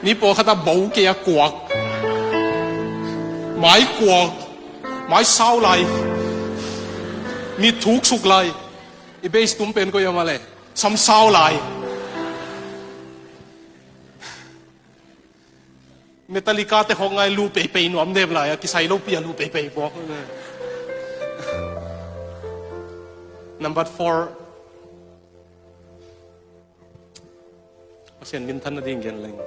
Ni pawlkhat a bo kei a kuak. Mai kuak. Mai sau lai. Mit thuksuk lai. I base tum pen ko ia male. Sam sau lai. Metallica te khawk ngai lu peipei nuam dep lai a kisai lo pi a lu peipei pawk. Number four. Pasian minthanna ding gen leng.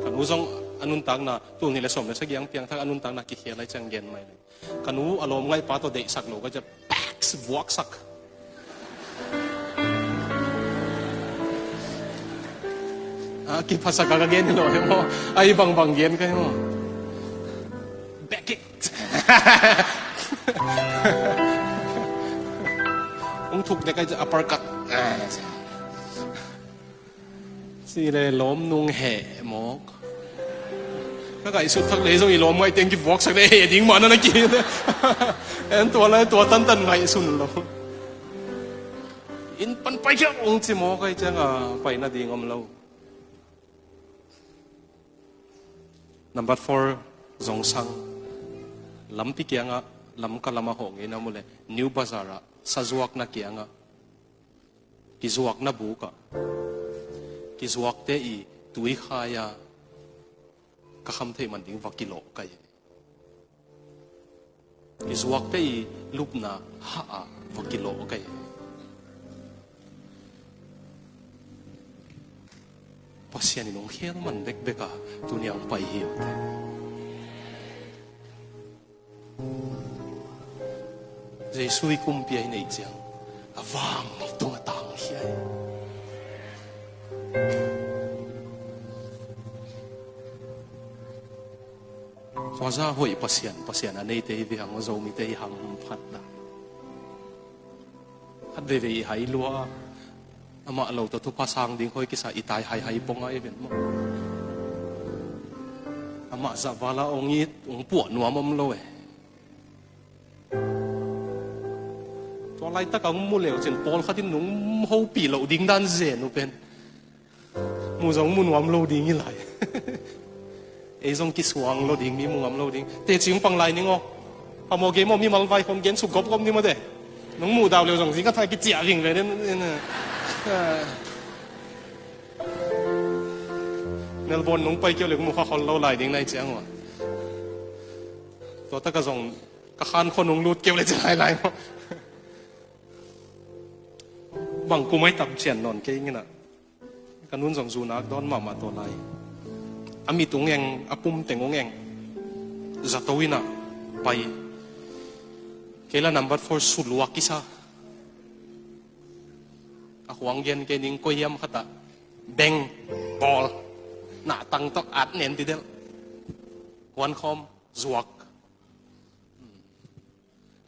Ka nu zong a nuntakna tul nih le sawm le sagih ang piangthak a nuntakna kikhel lai ciang gen mai leng. Ka nu a lawm ngaihpa tawh deihsak lo ka ciah paks vuaksak. A kiphasak a ka gen hi lo hi maw. A i bangbang gen ka hi maw. Back it. Ung thuk dek a uppercut. Ci le lawm nung heh mawk. Ka ngaihsut thak le zong i lawm ngaih teng kivuaksak le heh ding mah na na ki. En tua lai tua tantan ngaihsun lo. In pan pai khiak ung ci mawk ai ciang a pai nading om lo. Number four, Zongsang. Lampi kiangah, Lamka lamah hawh ngei na mu le New Bazar ah sazuakna kiangah. Kizuakna bukah kizuakte i tuikhai-a ka kham theih man ding va kilawh kai. Kizuakte i lupna hah-ah va kilawh kai. Pasian in hong khel man bekbek a tuni a hong pai hi uh te. Jesu i kumpi a i neih ciang a vang i tung a tang hi ai. Tua zah hoih Pasian, Pasian a neite i vihang aw Zomite i hamphat dah. Khat veivei i hai lua amah lo tawh thupha sang ding khoi kisa i tai haihai pong a i ven maw. Amah zahvala ong it ong puah nuam om lo e. Tua laitak a hong mu leu cin pawlkhat in nung hopih loh ding dan zen uh pen. Mu zong mu nuam lo ding hi lai. Ei zong kisuang lo ding mi mu ngam lo ding. Teci hong pang lai ning aw. Phamawh gei maw mimal vai khong gen suk gopgop ni maw te. Nung muh dau leu zong zing ka thai kiciah ving ve den. Melbourne nung pai keu le mu kha khol lo lai ding nai ciang aw. Tua taka zong ka khan kho nung lut keu le ci lai lai maw. Bang kum ai tam cian nawn kei ngina. Ka nun zong zunak dawn mahmah tawh lai. A mit ung eng, a pum teng ung eng. Zato ina pai. Kei la number four suluak kisa. A khuang gen kei ning koi hiam khatah. Beng, bawl. Nahtang tawh at nen ti del. Kuan khawm, zuak.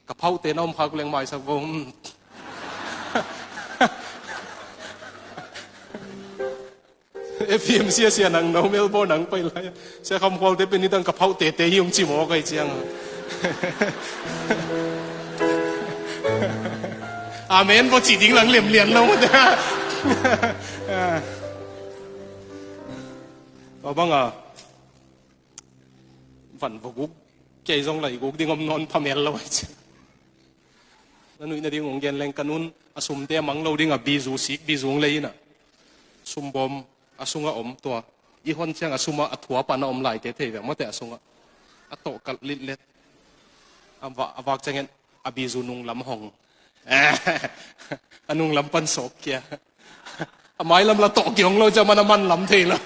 Ka phauhte na om khak leng maisak vo. F M C a sia nang no Melbourne nang pai lai. Sia Kham Khualte pen nidang ka phauh tete hi hong ci mawk ai ciang. Amen, va ci ding lang lemlian lo. Tua banga van va guk, kei zong lai guk ding om nawn phamel lo ai ciang. Na nuih nading hong gen leng ka nun a sumte a mang lo ding a bizu sik bizu hong lei inah. Sumbawm a sungah om tua. I hon ciang a sumah a thua pan a om laite thei ve mawte a sungah. A tawh kalh litlet. A va-, a vak ciangin a bizu nunglam hong. A nunglam pan sawp kia. A mailam la tawh kiong lo ciang man a manlam thei lo.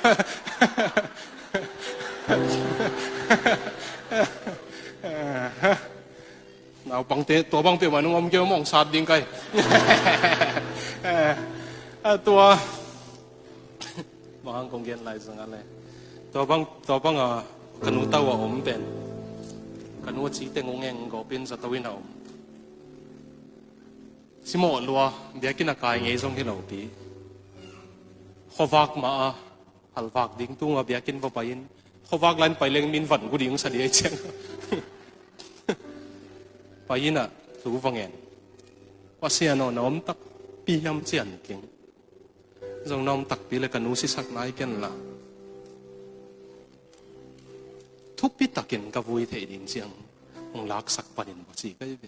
Naupangte, tua bang peuhmah nung om kei om hong sat ding kai. A tua. Bang hang kong gen lai zang a le. Tua bang, tua bang a ka nu tau a om pen. Ka nu a ci teng ung eng gawpin zato in a om. Simawh lua, biakinn a kai ngei zong hi lo pi. Khuavak mah a, halvak ding tunga biakinn va pai in. Khuavak lain pai leng min van gu ding sa di ai ciang. Pai inah thu va ngen. Pasian aw na om takpi hiam cian king. Zong na om takpi le ka nu sisak nai ken la. Thupi takin ka vui theih ding ciang hong laksak panin va ci kai ve.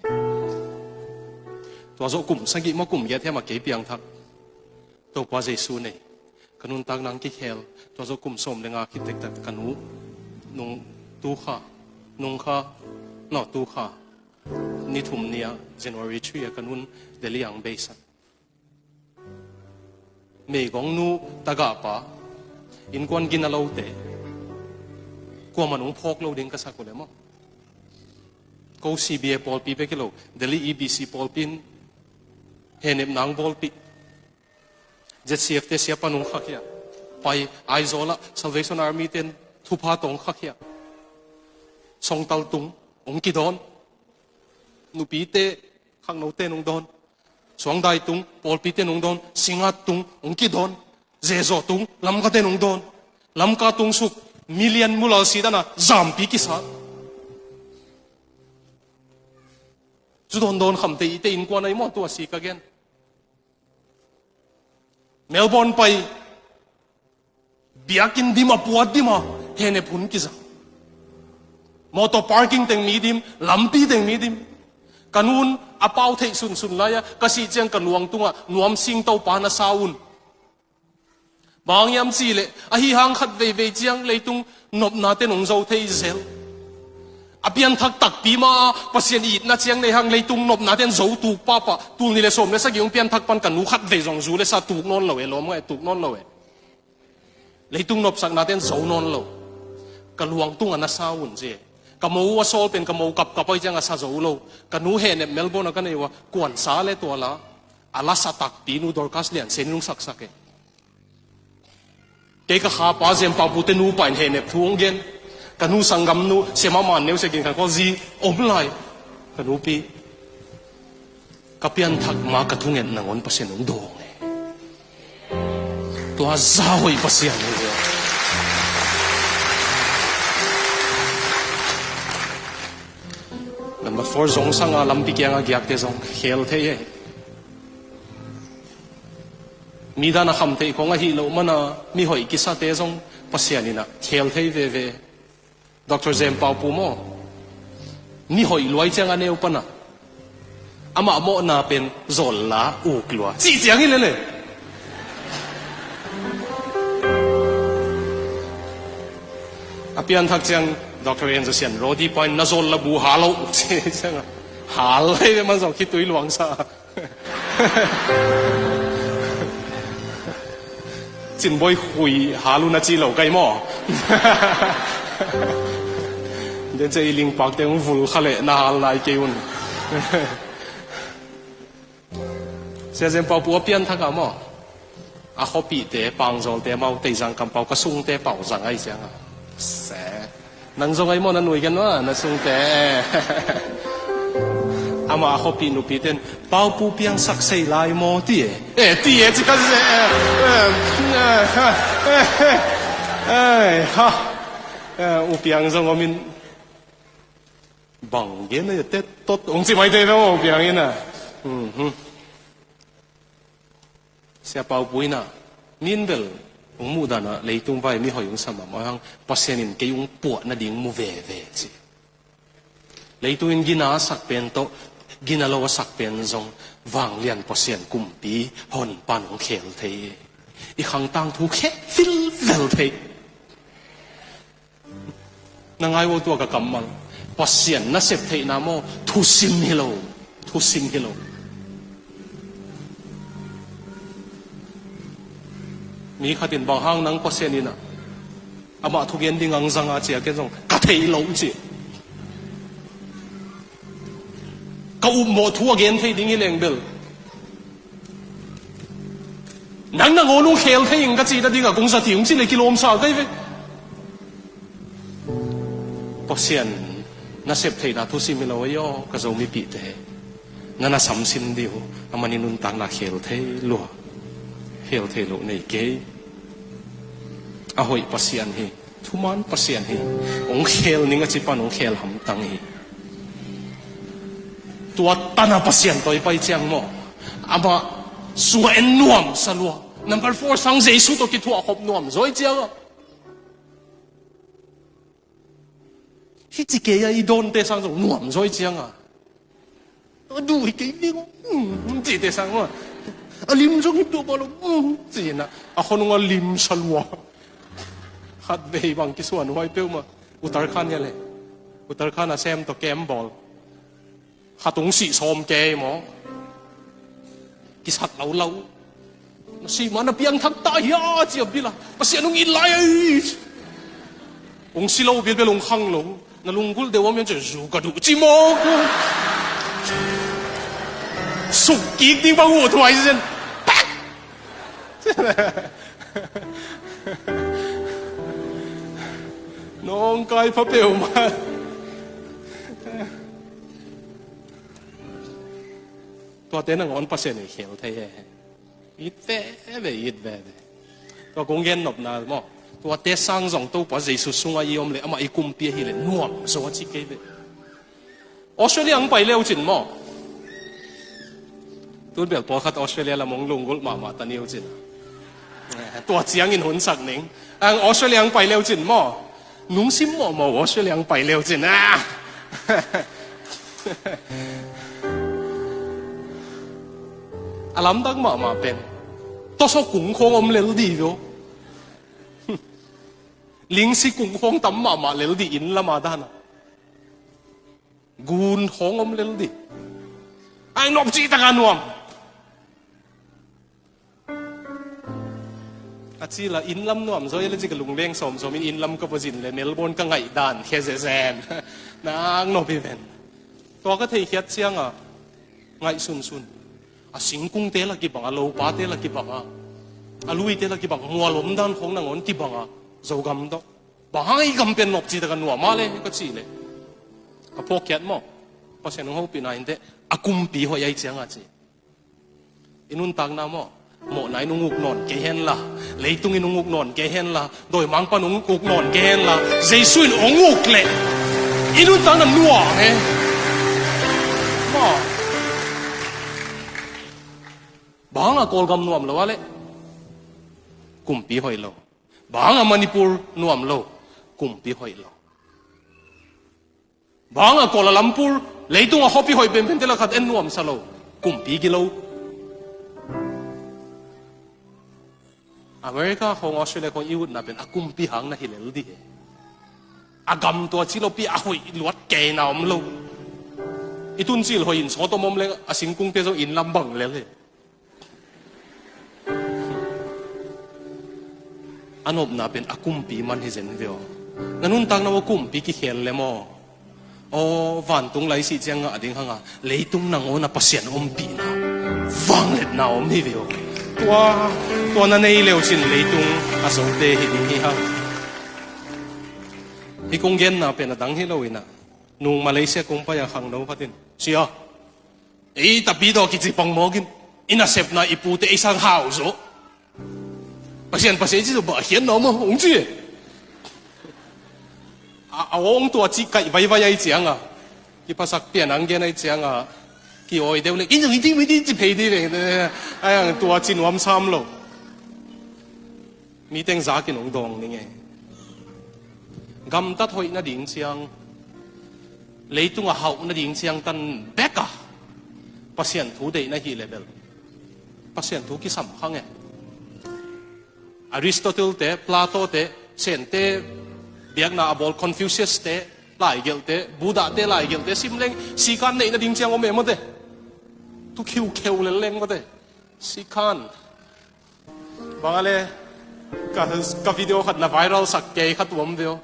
Tua zawh kum sagih maw kum giat hiam a kei piangthak. Topa Jesu nei. Ka nuntak nang kikhel. Tua zawh kum sawm le nga khit tektak ka nu nung tukha, nungkha, no tukha. Ni thum ni-a January three a ka nun Delhi ang beisak. Meigong nu tagah pa, innkuan gina lote, kuamah nung phawk lo ding ka sak uh le maw. Ko C B A pawlpi bek hi lo, Delhi E B C pawlpi in hehnep nang bawlpih. Z C F te siapa nung khak hia. Pai Aizawl ah Salvation Army ten thupha tawng khak hia. Songtal tung, ong kidawn. Nupite, khaknote nung dawn. Suangdai tung, pawlpite nung dawn, Singat tung, ong kidawn. Zezaw tung, Lamkate nung dawn. Lamka tung suk, million mulal si dana, zampi kisa. Zu dawn dawn khamte ite innkuan ai maw tua si ka gen. Melbourne pai, biakinn dim a puat dim a, hehnep hun kiza. Motor parking teng mi dim, lampi teng mi dim. Ka nun a pau theih sunsun lai-a, ka sih ciang ka luang tungah nuam sing Topa na sa un. Bang hiam cihleh, ahi hang khat veivei ciang leitung nopnate nong zo thei zel. A pianthak takpi ma-a Pasian itna ciang nei hang leitung nopnate zo tuk pahpah. Tul ni le sawm le sagih hong pianthak pan ka nu khat vei zong zu le sa tuk nawn lo e, lawm ngai tuk nawn lo e. Leitung nopsaknate zo nawn lo. Ka luang tungah na sa un ci. Ka mo uh a sawl pen ka mo kapkap ahi ciang a sa zo lo. Ka nu hehnep Melbourne a ka nei uh a kuansa le tuala a lasa takpi nu Dorcas Lian Sen in hong saksak e. Kei ka khapa Zem Pau Pu te nupa in hehnep thu hong gen. Ka nu sanggam nu Sema Man Neu Sekin kan ko zi om lai. Ka nupi. Ka pianthak ma ka thunget nangawn Pasian hong dawng e. Tua za hoih Pasian hong dawng. Number four, zong sanga lampi kianga giakte zong khel thei e. Mi dan a khamtheih khong ahih loh mana mi hoih kisate zong Pasian inah khel thei veve. Doctor Zem Pau Pu maw, mi hoih luai ciang a neu pana amah mawhna pen zawl la uk lua cih ciang hi lele. A pianthak ciang Doctor Enzo Sian Rodi pa in na zawl la bu hal lo uh ci ciang a hal hei ve man zong khitui luangsa. Cinbawi khui hal un a ci lo kai maw? Den cia i lingpakte hong vul kha leh na hal nai kei un. Sia Zem Pau Pu a pianthak a maw? A khuapihte, Pangzawlte mau, Teizang kampau, ka sungte pau zang ai cianga. Se. Nang zong ai maw na nuai gen maw, na sungte. A Mah a khuapih nupite in, "Paupu piangsak sei lai maw?" ti e. Eh, ti e, ci kha se, eh, eh, eh, eh, eh, eh, ha. Eh, U Piang zong om in, "Bang gen a tet tot," hong ci mai thei ve maw, U Piang in a. Mhm. Sia Paupu in a, "Min bel hong muh dan a leitung vai mihoih hong sa mahmah hang, Pasian in kei hong puah nading mu veve," ci. Leitung in gina a sak pen tawh, gina lo a sak pen zong, vanglian Pasian kumpi Honpa in hong khel thei. I khang tangthu khel vilvel thei. Na ngai vo, tua ka kammal. Pasian nasep theihna maw, thusim hi lo. Thusim hi lo. Mi khat in, "Bang hang nang Pasian in a, amah thugen ding ang zang a?" ci a, ken zong, "Ka thei lo," ci. Ka upmawh thu a gen thei ding hi leng bel, "Nang nangawn hong khel thei ing," ka cih nading a kong zat hi ung ci le kilawm sa kei ve. Pasian nasep theihna thusim hi lo ahi aw, ka Zomipihte. Na na samsim dih uh, a man i nuntakna khel thei lua. Khel thei lo nei kei. A hoih Pasian hi. Thuman Pasian hi. Hong khel ning a ci pan hong khel hamtang hi. Tua tan a Pasian tawh i pai ciang maw, amah sung a en nuam sa lua. Number four sang Jesu tawh kithuah khop nuam zaw i ciang a. Hih ci kei a i dawnte sang zong nuam zaw i ciang a. A duh hi kei ding, mm, cihte sang maw. A lim zong hip duh pah lo, mm, ci-in a, a khonung a lim sa lua. Khat vei bang kisuan huai peuhmah. Uttarakhand hi a le. Uttarakhand a sem tawh camp bawl. Khat hong sih sawm kei maw. Kisat lo lo. Na sih ma na piangthak ta hia ci a bil a. Pasian hong it lai a i. Hong si lo bilbel hong khang lo. Na lunggulh deuh a mian cian zu ka duh ci maw. Suk kik ding bang uh thuai zen. Pak! Nawngkai pha peuhmah. Tuate nangawn Pasian in khel thei e. It veve, it veve. Tua kong gen nopna maw. Tuate sang zong Topa Jesu sungah i om le amah i kumpi ahi le nuam zaw a ci kei ve. Australia ang pai leu cin maw. Tun bel pawlkhat Australia lam hong lunggulh mahmah ta ni uh cin. Eh, tua ciangin hun sak ning. Ang Australia ang pai leu cin maw. Nungsim mawhmawh Australia ang pai leu cin. Ah! A lamdang mahmah pen. Tawsaw kung khawng om lel dih uh. Lingsi kung khawng tam mahmah lel dih inn lam a dan a. Gun khawng om lel dih. Ai nop cih taka nuam. A ci la inn lam nuam zaw i le ci ka lungleng sawmsawm in inn lam ka va zin le Melbourne ka ngaih dan khia zezen. Nak nop hi ven. Tua ka theihkhiat ciang a ngaih sunsun. A singkungte la kibang a, lopate la kibang a, a luite la kibang, mual om dan khawng nangawn kibang a, Zogam tawh. Bang hang i gam pen nop cih taka nuam a le ka cih le. Ka phawkkhiat maw. Pasian hong hopihna inteh, a kumpi hoih ai ciang a ci. I nuntakna maw. Mawhna in hong uk nawn kei hen la. Leitung in hong uk nawn kei hen la. Dawimangpa'n hong uk nawn kei hen la. Jesu in hong uk leh i nuntakna nuam e. Maw. Bang a Kawlgam nuam lo a le. Kumpi hoih lo. Bang a Manipur nuam lo, kumpi hoih lo. Bang a Kuala Lumpur, leitung a khuapi hoih penpente lakah en nuamsa lo, kumpi gilo. America khawng, Australia khawng i utna pen a kumpi hang na hi lel dih e. A gam tua ci lopi a hoih luat kei na om lo. I tuncil hoih in sawt om om leng a singkungte zong inn lam bang lel e. A nopna pen a kumpi man hi zen hi ve aw. Na nuntakna uh a kumpi kikhel le maw. Aw, vantung lai sih ciang ngah ding hanga, leitung nangawn a Pasian ompihna, vangliatna om hi ve aw. Tua, tua na nei leu cin leitung a zote hi ding hi hang. Hih kong genna pen a dang hi lo inah. Nung Malaysia kong pai a khangno khat in, "Sia, Ei tapi tawh kici pang mawk in, i nasepna i pute ei sang hau zo. Pasian, Pasian ci zo, bah khian na om a hong ci. A, a hong tua ci kaih vaivai ai cianga, kiphasak pian ang gen ai cianga, ki-awi deuh le, in zong i ti, i ti ci phei di le. Ai ang tua ci nuam sam lo. Mi teng zakin hong dawng ning e. Gamtat hoih nading ciang, leitung a hauh nading ciang tan bek a Pasian thu deih na hih le bel Pasian thu kisam khang e. Aristotle te, Plato te, Sente biakna a bawl Confucius te laigelhte, Buddha te laigelhte sim leng sikan neih nading ciang om e mawte. Tu khiukheu lel leng mawte. Sikan. Bang a le ka, ka video khat na viral sak kei khat uam veo.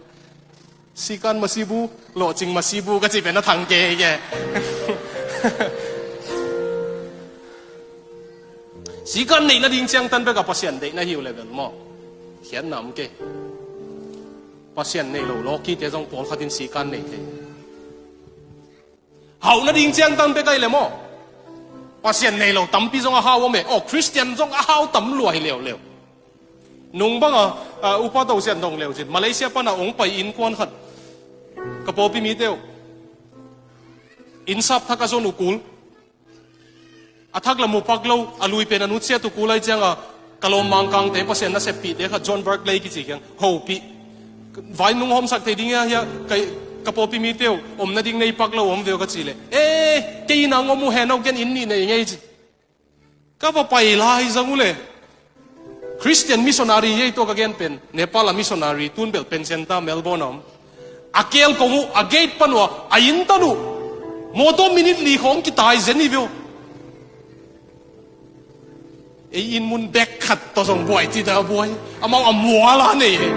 Sikan masibu, lawhcing masibu ka ci pen a thang kei ke. Sikan neih nading ciang tan bek a Pasian deih na hi uh le bel maw, khiatna om kei. Pasian nei lo lawkite zong pawlkhat in sikan nei thei. Hauh nading ciang tan bek ai le maw, Pasian nei lo tampi zong a hau om e. Aw, Khristian zong a hau tam lua hi leuleu. Nung banga, a, Upa To Sian dong leu cin Malaysia pana hong pai innkuan khat, ka pawlpi mite uh, innsap thak a zon uh kul. A thak la mu pak lo, a lui pen a nutsiat uh kul ai cianga, ka lawm Mangkangte, Pasian naseppihte khat, John Barclay kici kiang hopih. Vai nung hawmsak thei ding hia, hia, ka, ka pawlpi mite uh om nading nei pak lo om veu ka ci le, e, kei inn ang om uh hen, au, ken inn nih nei ngei ci. Ka va pai lai zang uh le Christian missionary ei tua ka gen pen, Nepal a missionary, tun bel Pencenta, Melbourne a om. A kel kong uh, a gate pan uh a, a inn tan uh mawtaw minute li khawng kitai zen hi veu. Ei inn mun bek khat tawh zong buai ci ta buai. Amau a mual a nei hi.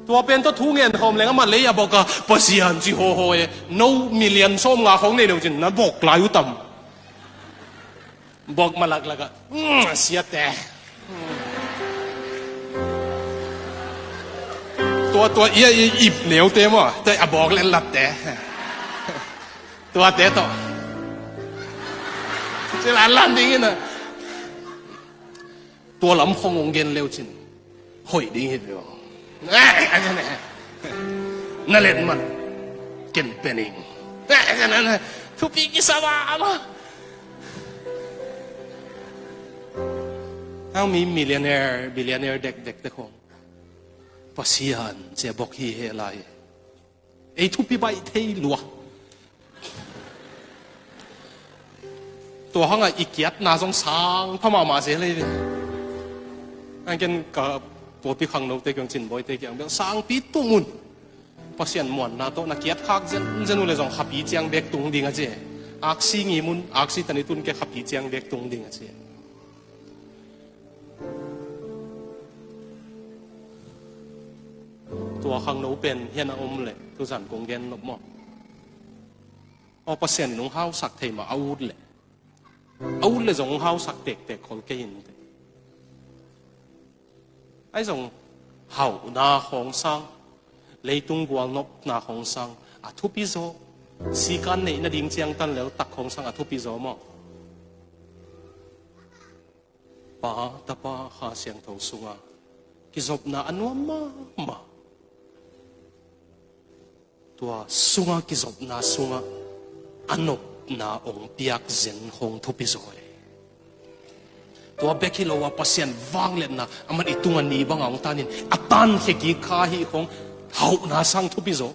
Tua pen tawh thu ngen khawm leng amah lei a bok a, Pasian ci hawhaw e. No million sawm nga khawng nei lo cin na bok lai uh tam. Bok malak lak ah, "Mm, siate." Tua, tua, ia, ia, ip neute maw, tua a bawk len latte. Tuate tawh. Ci lan lan ding in a. Tua lam khong ong gen leu cin hoih ding hi veu. Na let man ken pening. Thupi kisa ma ama. Ang mi millionaire, billionaire dekdek te khong Pasian cia bok hi he lai. Ei thupi baih thei lua. Tua hangah i kiatna zong sang pha mahmah zel hi ve. Ang ken ka pawlpi khangnote kiang, Cinbawite kiang bel sangpi tung un. Pasian muanna tawh na kiat khak zenzen uh le zong khapi ciang bek tung ding a ci. Aksi ngim un, aksi tani tun ke khapi ciang bek tung ding a ci. Tua khangno pen hian a om le tuzan kong gen nop maw? Aw, Pasian in hong hausak thei mah a ut le, a ut le zong hong hausak tektek khol kei in te. Ai zong hauhna khawng sang, leitung gualnopna khawng sang a thupi zaw. Sikan neih nading ciangtan leltak khawng sang a thupi zaw maw? Pa, Tapa, Kha Siangtho sunga kizopna a nuam mahmah. Tua sunga kizopna sunga a nopna ong piak zen khong thupi zaw e. Tua bek hi lo a Pasian vangliatna aman i tunga ni banga ong tanin a tankhia kik kha hi khong hauhna sang thupi zaw.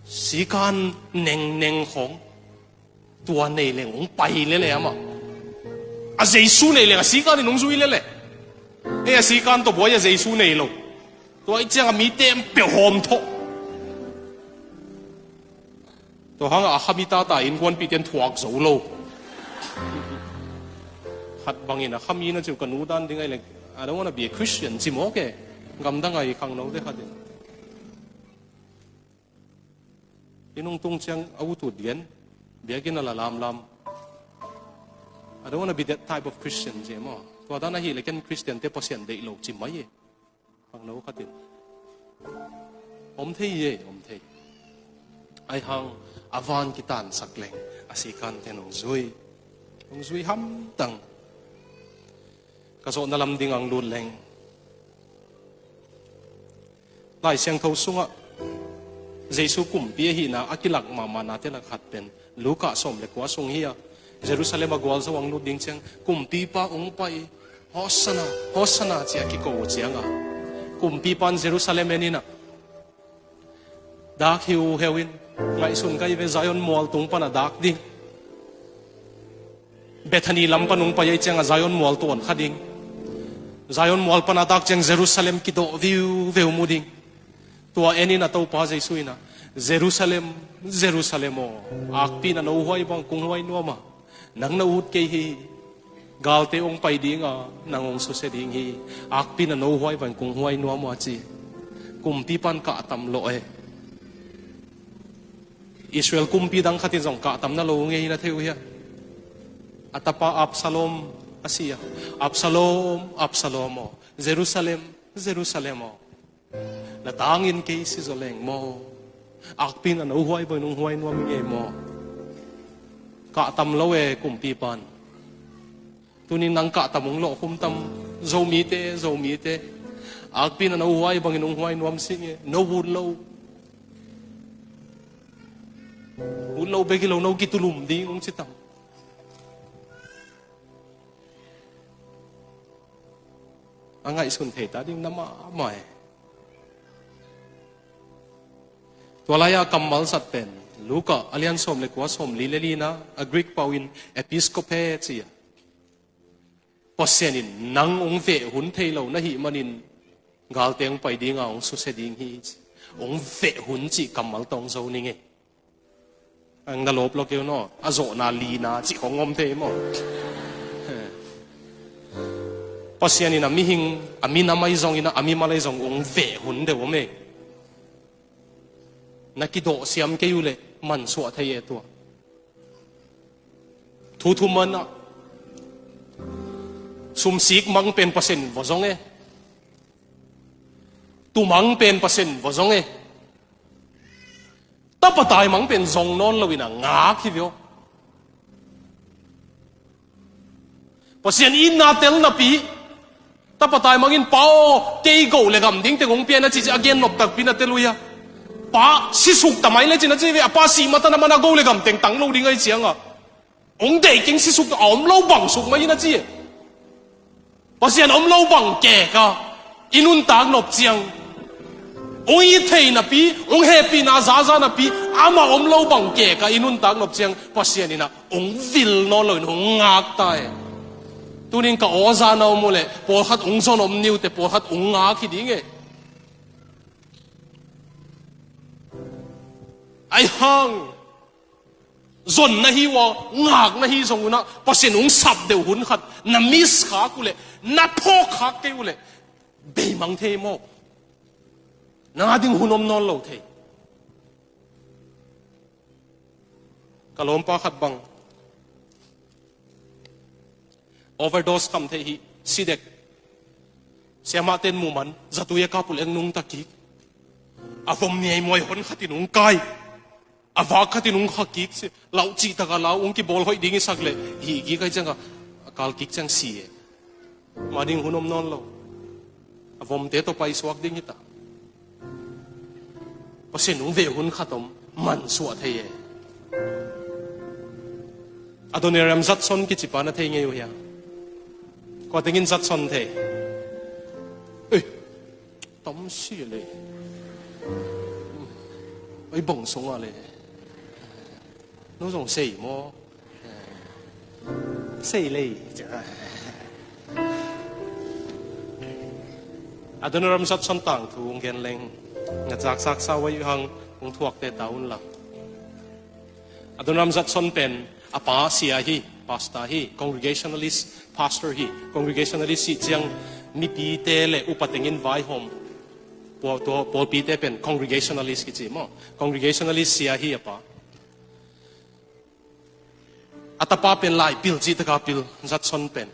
Sikan nengneng khong tua nei leng ong pai lele amah. A Jesu nei leng a sikan in ong zui lele. Ei a sikan tawh buai a Jesu nei lo. Tua i ciang a mi tem peuh hawm thawh. Tua hangah a khami tata innkuanpihte in thuak zo lo. Khat bangin a khami na ciu ka nu dan ding ai leng, "I don't wanna be a Christian," ci mawk e. Gamdang ai khangnote khatin. Inn hong tung ciang a ut ut lian, biakinn a la lamlam. "I don't wanna be that type of Christian," ci maw. Tua dan ahih leh ken Christian te Pasian deih lo ci mai e. Khangno khatin. Om thei e, om thei. Ai hang a van kitansak leng a sikanten hong zui, hong zui hamtang. Ka zawhna lam ding ang lut leng, Lai Siangtho sungah Jesu kumpi ahihna a kilak mahmah nate lak khat pen Luka sawm le kua sung hi a, Jerusalem a gualzo ang lut ding ciang kumpipa hong pai, "Hosanna, Hosanna," ci a kiko uh cianga, kumpipa in Jerusalem en inah, "Dak hiuheu in, ngaihsun ka hi ve, Zion mual tung pana dak ding. Bethany lam pan hong pai ahih cianga Zion mual tuan kha ding. Zion mual pana dak ciang Jerusalem kidawh viuveu mu ding." Tua en inah Topa Jesu inah, "Jerusalem, Jerusalem aw, akpi inah no huai bang kong huai nuam a, nang na ut kei hi. Galte hong pai dinga nang hong susia ding hi. Akpi inah no huai bang kong huai nuam a," ci. Kumpipa in kahtam lawh e. Israel kumpi dang khatin zong kahtam na lo ngei na thei uh hia? A tapa Absalom a si a, "Absalom, Absalom aw, Jerusalem, Jerusalem aw, na tangin kei si zaw leng maw, akpi inah no huai bang nong huai nuam hi ngei maw?" Kahtam lo e kumpipa in. Tunin nang kahtam hong lawh khum tam, Zomite, Zomite. Akpi inah no huai bangin hong huai nuam si nge, no ut lo. Ut lo bek hi lo, no kitulum ding hong ci tam. A ngaihsun thei ta ding na mahmah e. Tua lai-a kammal zat pen Luka a lian sawm le kua, sawm li le lina, a Greek pau in episkope ci a, Pasian in nang hong veh hun thei lo na hih manin galte hong pai dinga hong susia ding hi ci. Hong veh hun cih kammal tawh hong zo ning e. Ang na lawp lo keu naw, a zawhna lina cih khong om thei maw? Pasian in a mihing, a minam ahi zongin, a mimal ahi zong hong veh hun deuh om e. Na kidawh siam kei uhleh mansuah thei e tua. Thu thuman ah, sumsik mang pen Pasian in va zong e. Tumang pen Pasian in va zong e. Tapa taimang pen zong nawn loin a ngak hi ve aw. Pasian itna tel napi, tapa taimang in, "Pa aw, kei go le gam ding teng hong pia in," a ci ci a gen nop takpi na tel uh hia? Pa sisuk ta mai le cin a ci ve, a pa sih matan a man a go le gam teng tang lo ding ahi cianga, "Hong deih keng, sisuk a om lo bang suk mai in," a ci e. Pasian om lo bang keka i nuntak nop ciang, hong it thei napi, hong hehpihna zaza napi, amah om lo bang keka i nuntak nop ciang, Pasian in ah hong vil nawn loin hong ngak ta e. Tunin ka aw za na om uhleh pawlkhat hong zon om ni uh teh, pawlkhat hong ngak hi ding e. Ahi hang zon na hi uh a, ngak na hi zong un ah, Pasian hong sap deuh hun khat na miss khak uhleh, na phawk khak kei uhleh, beimang thei maw? Nang a ding hun om nawn lo thei. Ka lawmpa khat bang overdose kham thei hi, si dek. Siamahte in muh man, zatui a kap uhleh hong nungta kik. A vom niaimuai hon khatin hong kai. A vak khatin hong kha kik si. Lau cihtak a lau, hong kibawl hoih ding i sak leh, hih kik ahi ciangah, a kal kik ciang si e. Mah ding hun om nawn lo. A vomte tawh paisuak ding hi ta. Pasian hong veh hun khat om, mansuah thei e. Adoniram Judson kicipa na thei ngei uh hia? Kua tengin Judson thei? Ei, tam si le. Ei, bang sungah le. No zong sei maw? Sei lei. Adoniram Judson tangthu hong gen leng, na zakzak sa uh ahi hang hong thuakte ta un la. Adoniram Judson pen a pa sia hi, pastor hi, congregationalist pastor hi. Congregationalist cih ciang mipite le upa tengin vaihawm, pawl, tua pawlpite pen congregationalist kici maw? Congregationalist sia hi a pa. A tapa pen lai pil, cih taka pil, Judson pen.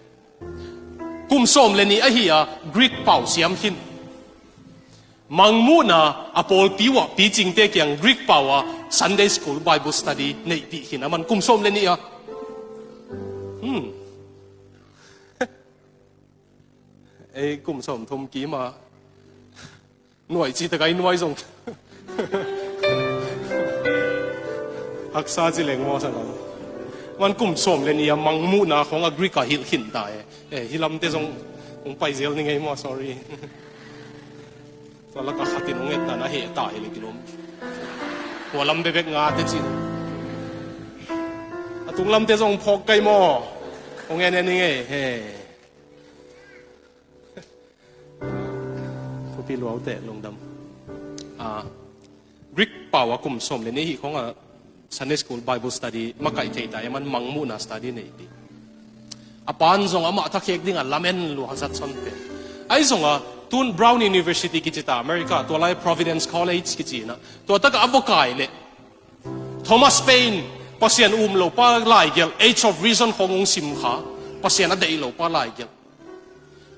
Kum sawm le nih ahi a, Greek pau siam khin. Mangmuhna a pawlpi uh ah picingte kiang Greek pau a Sunday School Bible Study neihpih khin a, aman kum sawm le nih a. Hmm. Ei kum sawm thum kim a nuai ci tak a i nuai zong haksa ci leng maw, sa lam. Aman kum sawm le nih a Mangmuhna khawng a Greek a hilh khin ta e. Eh, hi lamte zong hong pai zel ni ngei maw, sorry. Tua lak a khat in hong et dan a heh ta hi le kilawm. Hua lam bekbek ngate cin. A tung lamte zong phawk kai maw. Hong en en ni ngei. He. Thupi luaute lungdam. Ah, Greek pau a kum sawm le nih hih khawng a Sunday School Bible Study makaih thei ta, aman Mangmuhna study neihpih. A pan zong amah thakhek ding a lamen lua Judson pen. Ahi zong a tun Brown University kici ta America, tua lai Providence College kici na. Tua tak a va kai leh Thomas Paine, Pasian um lo pa laigelh, Age of Reason khawng hong sim kha, Pasian a deih lo pa laigelh.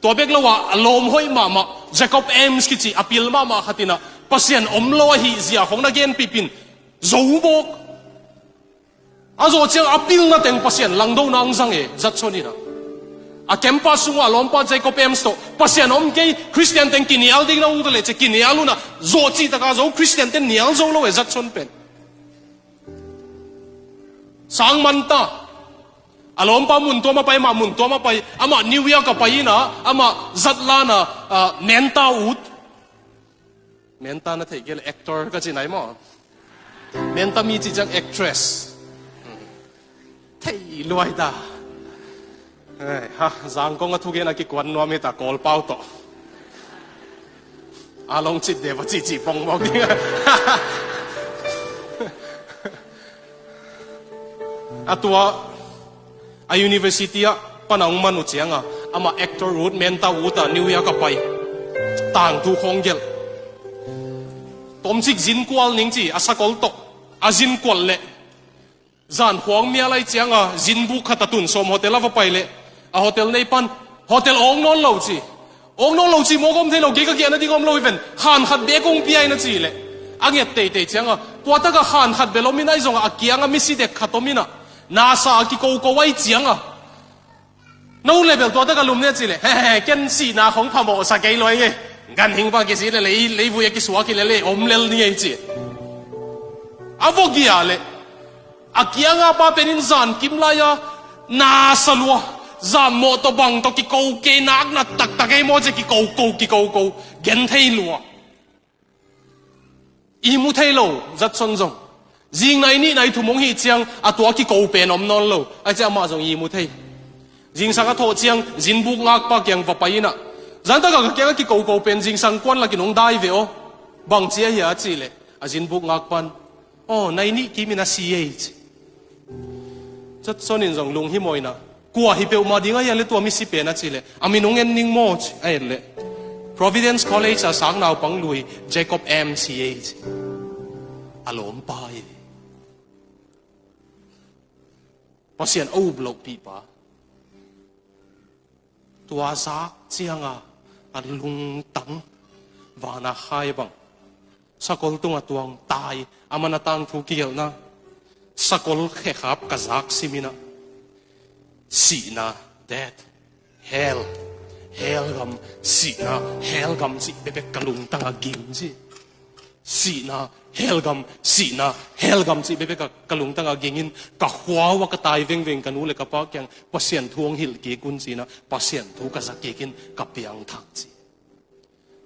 Tua bek lo a, a lawm hoih mahmah, Jacob Eames kici, a pil mahmah khat in a, Pasian om lo ahih zia khawng na genpih pin, zo mawk. A zawh ciang a pilna teng Pasian langdona hong zang e, Judson in a. A campus sung uh a lawmpa Jacob Eames tawh, Pasian om kei, Khristian teng kinial ding na ut leh ci kinial un a, zawh cih tak a zo, Khristian ten nial zo lo e, Judson pen. Sang man ta. A lawmpa mun tuam a pai, amah mun tuam a pai, amah New York a pai in a, amah zatlan a, ah, Menta ut. Menta na theih kei leh actor ka ci nai maw. Menta mi cih ciang actress. Thei luai ta. Hei, ha, Zangkong a thugen a kikuan nuam hi ta, Kawlpau tawh. A long cit de va cihcih pong mawk ding. A tua, a university ah pan a hong man uh ciang a, amah actor ut, Menta ut a New York a pai. Tangthu khawng gelh. Tomcik zin kual ning ci, a sakol tawh. A zin kual leh. Zan khuang mial lai ciang a, zinbuk khat a tun sawm hotel a va pai leh, a hotel nei pan, hotel awng nawn lo ci. Awng nawn lo ci mawk om thei lo, kei ka giahna ding om lo hi ven, khan khat bek kong pia in a ci leh. A nget teitei ciang a, tua tak a khan khat bel om in ahi zong a, a kiang a misi dek khat om in a, nasa a kikoko ahi ciang a. No le bel tua tak a lum ni a ci leh, he, he, he, ken sihna khong phamawh sa kei luai nge. Ganhing bang kisih leh lei, leivui a kisuak hi leh lei om lel ni ngei ci. A va giah leh, a kiang a pa pen in zan kim lai a, nasa lua, zan mawh tawh bang tawh kiko kei, nakna taktak ei maw ci, kikoko, kikoko, gen thei lua. I mu thei lo, Judson zong. Zing nai nih nai thum hong hih ciang, a tua kiko pen om nawn lo. A ci amah zong i mu thei. Zingsang a thawh ciang, zinbuk ngakpa kiang va pai in a. Zan tak a ka kiang a kikoko pen, zingsang kuan lakin hong dai ve aw. Bang ci a hia a cih leh, a zinbuk ngakpan. Aw, nai nih kim in a si ei ci. Judson in zong lunghimawh in a. Kua hi peuhmah ding a hia leh tua misi pen a cih leh. A min hong en ning maw ci a et leh. Providence College a sang naupang lui Jacob Eames hi ei ci. A lawmpa hi. Pasian a up lohpihpa. Tua zak ciang a, a lungtang. Van a khai bang. Sakol tung a tuang tai, a man a tangthu kigelhna. Sakol khekhap ka zak sim in a. Sihna, death, hell, hell gam, sihna, hell gam cih bekbek ka lungtang a ging ci. Sihna, hell gam, sihna, hell gam cih bekbek ka, ka lungtang a ging in, ka khua uh a ka tai vengveng ka nu le ka pa kiang, Pasian thu hong hilh kik un ci in a, Pasian thu ka za kik in, ka piangthak ci.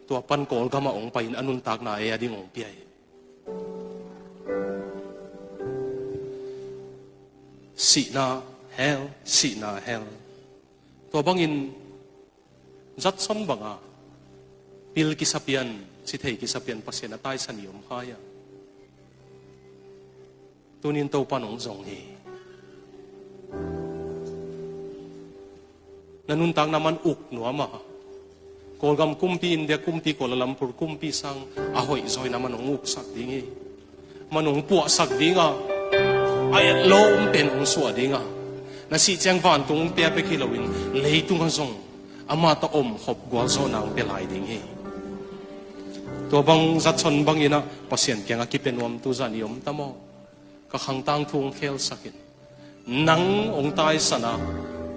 Tua pan Kawlgam ah hong pai in a nuntakna ei a ding hong pia hi. Sihna hell, sihna hell. Tua bangin Judson banga pil kisapian, cithei kisapian Pasian a taisan i om kha hia? Tunin Topan hong zong hi. Na nuntakna man uk nuam a. Kawlgam kumpi, India kumpi, Kuala Lumpur kumpi sang a hoih zaw in a man hong uksak ding hi. Man hong puahsak ding a. A etlawm pen hong suah ding a. Na sih ciang vantung hong pia bek hi loin leitung ah zong amah tawh omkhop gualzawhna hong pia lai ding hi. Tua bang zatson bangin ah Pasian kiangah kipia nuam tu zan i om ta maw? Ka khang tangthu hong khelsak in. Nang hong taisan a,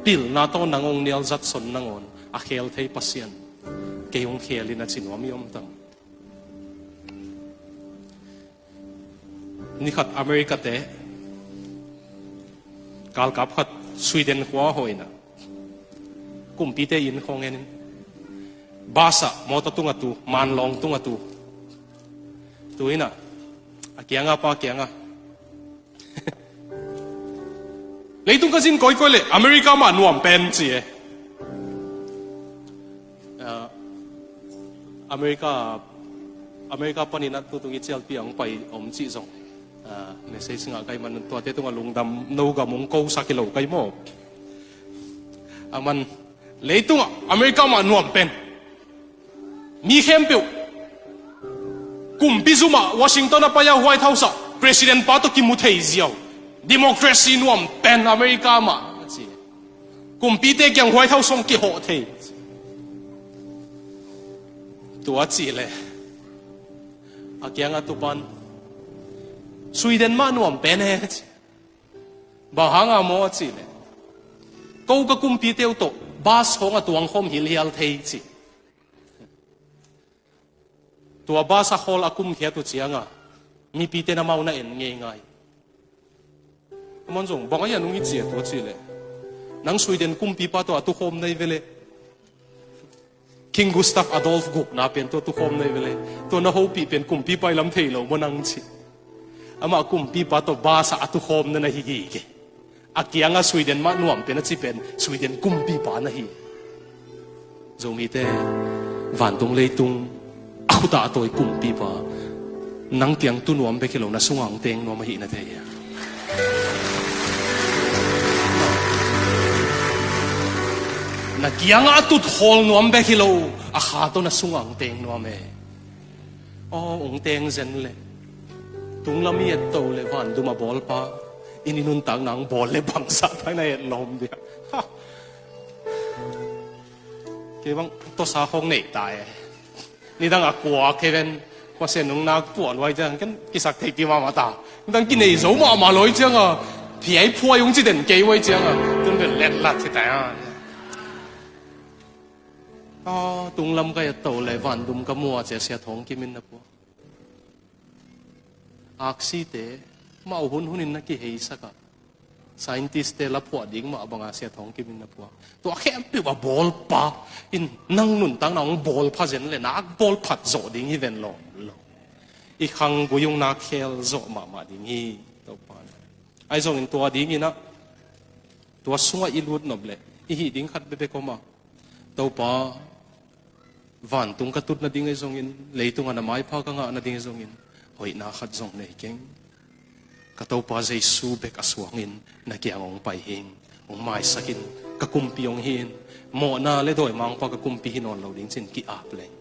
pilna tawh nang hong nial zatson nangawn a khel thei Pasian kei hong khel in a ci nuam i om ta maw? Ni khat America te galkap khat Sweden khua hawh in ah, kumpite inn khawng en in, bus ah mawtaw tungah tu, manlawng tungah tu. Tu in ah, a kiangah, pa kiangah, "Leitung ka zin kawikawi leh America mah nuam pen," ci e. Ah, America, America panin ah tutung i cialpi a hong pai om cih zong, ah, message ngah kai man, tuate tungah lungdam, no gam hong kosak hi lo kai maw? A man, "Leitungah America mah nuam pen. Mi khempeuh kumpi zum ah Washington a pai a, White House ah President pa tawh kimu thei ziau. Democracy nuam pen America mah," a ci. "Kumpite kiang White House hong kihawh thei." Tua cih leh a kiangah tu pan, "Sweden mah nuam pen e," ci. "Bang hang a maw?" a cih leh, "Ko ka kumpite uh tawh bus khawng a tuang khawm hilhial thei," ci. Tua bus a khawl a kumkhiat uh ciangah mipite na mau na en ngeingai. Aman zong, "Bang a hia nung i ci a tua?" cih leh, "Nang Sweden kumpipa tawh a tukhawm na hi ve leh, King Gustav Adolf gukna pen tawh a tukhawm na hi ve leh, tua na hopih pen kumpipa i lam thei lo maw nang?" ci. Amah kumpipa tawh bus ah a tukhawm na na hi gige. A kiangah Sweden mah nuam pen a ci pen Sweden kumpipa na hi. Zomite, vantung leitung a khut ah a tawi kumpipa nang kiang tu nuam bek hi lo, na sungah hong teng nuam ahih na thei hia? Na kiangah a tut khawl nuam bek hi lo, a kha tawh na sungah hong teng nuam e. Aw, hong teng zen leh, tunglam i etto leh, vandum a bawlpa in i nuntakna hong bawl leh bangzah tak na etlawm dia? Ha. Kei bang tawsa khawng nei ta e. Nidang a kua kei ven, kua sen nung nak puah luai ciang ken kisak thei pi mahmah ta. Nidang kinei zo mahmah luai ciang a, phiai phuai hong ci den kei uai ciang a, tun vel letlat hi ta a. Aw, tunglam ka etto leh, vandum ka muah ci a, Sia Thawng Kim in na puak. Aksite mah uh hun hunin na kiheisak a, scientist te la phuah ding mah banga Sia Thawng Kim in na phuah. Tua khempeuh a bawlpa in nang nuntakna hong bawlpha zen leh, nak bawlphat zawh ding hi ven lawm lo. I khanggui hong nak khel zawh mahmah ding hi, Topa. Ahi zongin tua dingin ah, tua sungah i lut nop leh i hih ding khat bekbek om a, Topa, vantung ka tut nading ahi zongin, leitungah na maipha ka ngah nading ahi zongin, hoihna khat zong nei keng. Ka Topa Jesu bek a suangin na kiang hong pai hing, hong maisakin, ka kumpi hong hi in, mawhna le dawimangpa ka kumpi hi nawn lo ding ci-in ki-ap leng,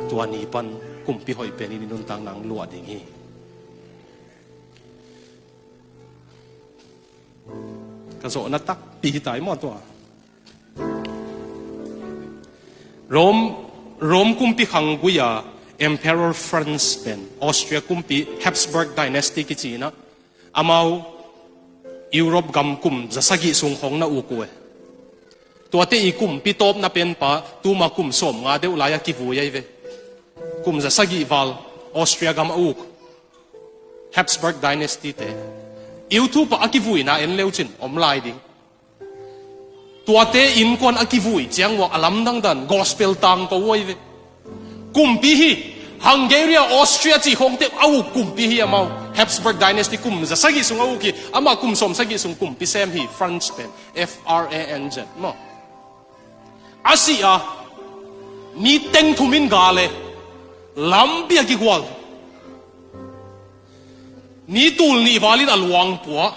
tua ni pan kumpi hoih pen in i nuntakna hong luah ding hi. Ka zawhna takpi hi tai maw tua? Rome, Rome kumpi khanggui-a Emperor Franz pen, Austria kumpi Habsburg Dynasty kici in ah, amau Europe gam kum za sagih sung khawng na uk uh e. Tuate i kumpi tawpna penpa tuma kum sawmnga deuh lai-a kivui ahi ve. Kum za sagih val Austria gam a uk Habsburg Dynasty te YouTube ah a kivuina en leu cin om lai ding. Tuate innkuan a kivui ciang uah a lamdang dan gospel tangko uh ahi ve. Kumpi hi, Hungary, Austria cih khawngte a uk kumpi hi amau. Habsburg Dynasty kum za sagih sung a uk hi, amah kum sawm sagih sung kumpi sem hi, Franz pen, F R A N Z maw. A sih a, ni teng thum in gal e, lampi a kigual. Ni tul nih valin a luang pua,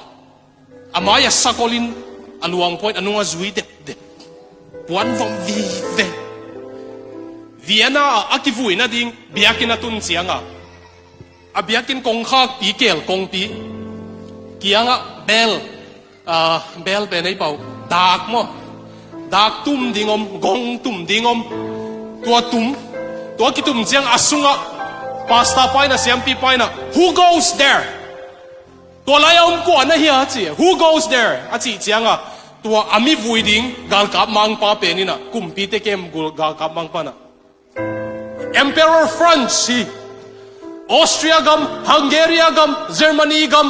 a mai a sakol in a luang pua in a nung a zui depdep. Puan vom vive. Vienna ah a kivui nading biakinn a tun ciang a, a biakinn kongkhakpi, kel kongpi kiangah bel, ah, bel pen ei pau, dak maw? Dak tum ding om, gong tum ding om. Tua tum, tua kitum ciang a sungah Pastor pa in ah, siampi pa in ah, "Who goes there?" Tua lai-a om kua na hi a ci. "Who goes there?" a cih ciangah, tua a mi vui ding galkap mangpa pen in ah, kumpite kem gul galkap mangpa in ah, "Emperor France hi. Austria gam, Hungary gam, Germany gam,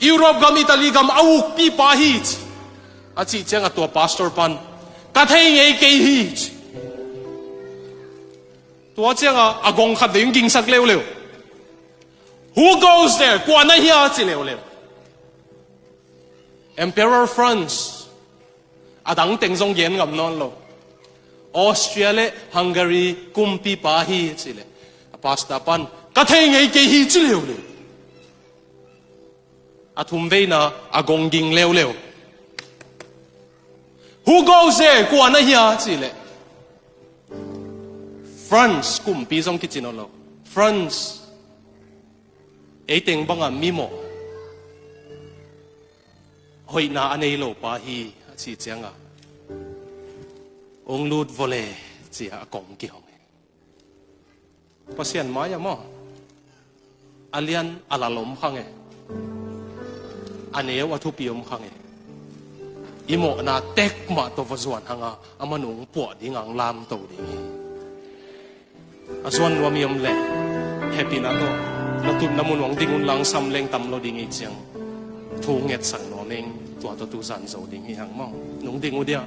Europe gam, Italy gam a ukpipa hi," ci. A cih ciangah tua pastor pan, "Ka thei ngei kei hi," ci. Tua ciangah a gong khat vei hong gingsak leuleu. "Who goes there?" Kua na hi a ci leuleu. "Emperor France." A dang teng zong gen ngam nawn lo. "Austria le Hungary kumpipa hi," ci leh, a pastor pan, "Ka thei ngei kei hi," ci leuleu. A thum veina a gong ging leuleu. "Who goes there?" Kua na hi a ci leh, "France kumpi," zong kici nawn lo. "France, ei teng bangah mimawh, hoihna a nei lo pa hi," a cih ciangah, "Hong lut vawle," ci-a a kong kihong hi. Pasian mai-ah maw, a lian a lal om khang e, a neu a thupi om khang e. I mawhna tek mah tawh va zuan hang a, aman hong puah ding a, hong lamto ding hi. A zuan nuam i om leh, hehpihna tawh na tutna mun hong ding un la, hong sam leng tam lo ding hi ciang, thu ngetsak nuam ing. Tua tawh tu zan zo ding hi hang maw. Nung ding uh dia,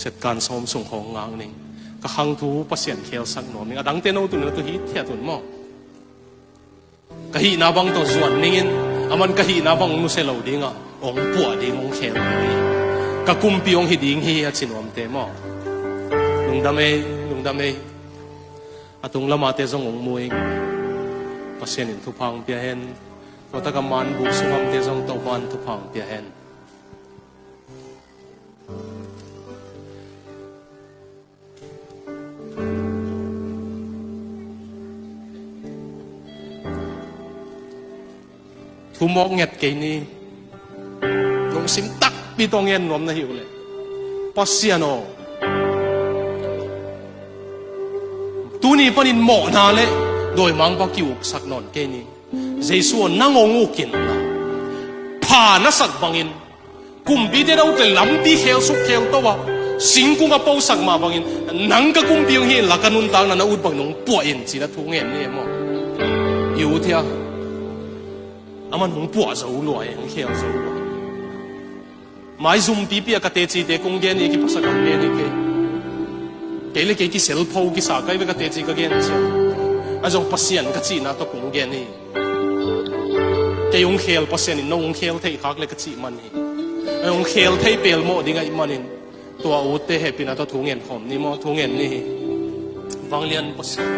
setkan sawm sung khawng ngak ning. Ka khangthu Pasian khelsak nuam ing. A dangte no tun na tu hithiat un maw. Ka hihna bang tawh zuan ningin, aman ka hihna bang hong nusia lo ding a, hong puah ding, hong khel ding hi. Ka kumpi hong hi ding hi, a ci nuamte maw. Lungdam ei, lungdam ei. A tung lamate zong hong mu ing. Pasian in thupha hong pia hen. Tua takah manbuk sunghamte zong Topa'n thupha hong pia hen. Thu mawk nget kei ni. Lungsim takpi tawh ngen nuam na hi uh leh, Pasian aw, tuni panin mawhna le dawimangpa ki-uksak nawn kei ni. Jesu aw, nang hong uk inla, pha na sak bangin, kumpite na ut leh lampi khelsuk khelto a, singkung a posak mah bangin, nang ka kumpi hong hi inla, ka nuntakna na ut bangin hong puah in, ci-in a thu ngen ni e maw. I ut hia? Aman hong puah zo lua e, hong khel zo lua. Maizum pipi a ka tecite kong gen hi, kiphasak a gen hi kei. Kei le kei kiselpho kisa ka hi ve, ka teci ka gen ciang. A zong Pasian ka cihna tawh kong gen hi. Kei hong khel Pasian in nong hong khel theih khak le ka cih man hi. Hong khel thei pelmawh ding ahih manin, tua utte hehpihna tawh thu ngen khawm ni maw, thu ngen ni hi. Vanglian Pasian.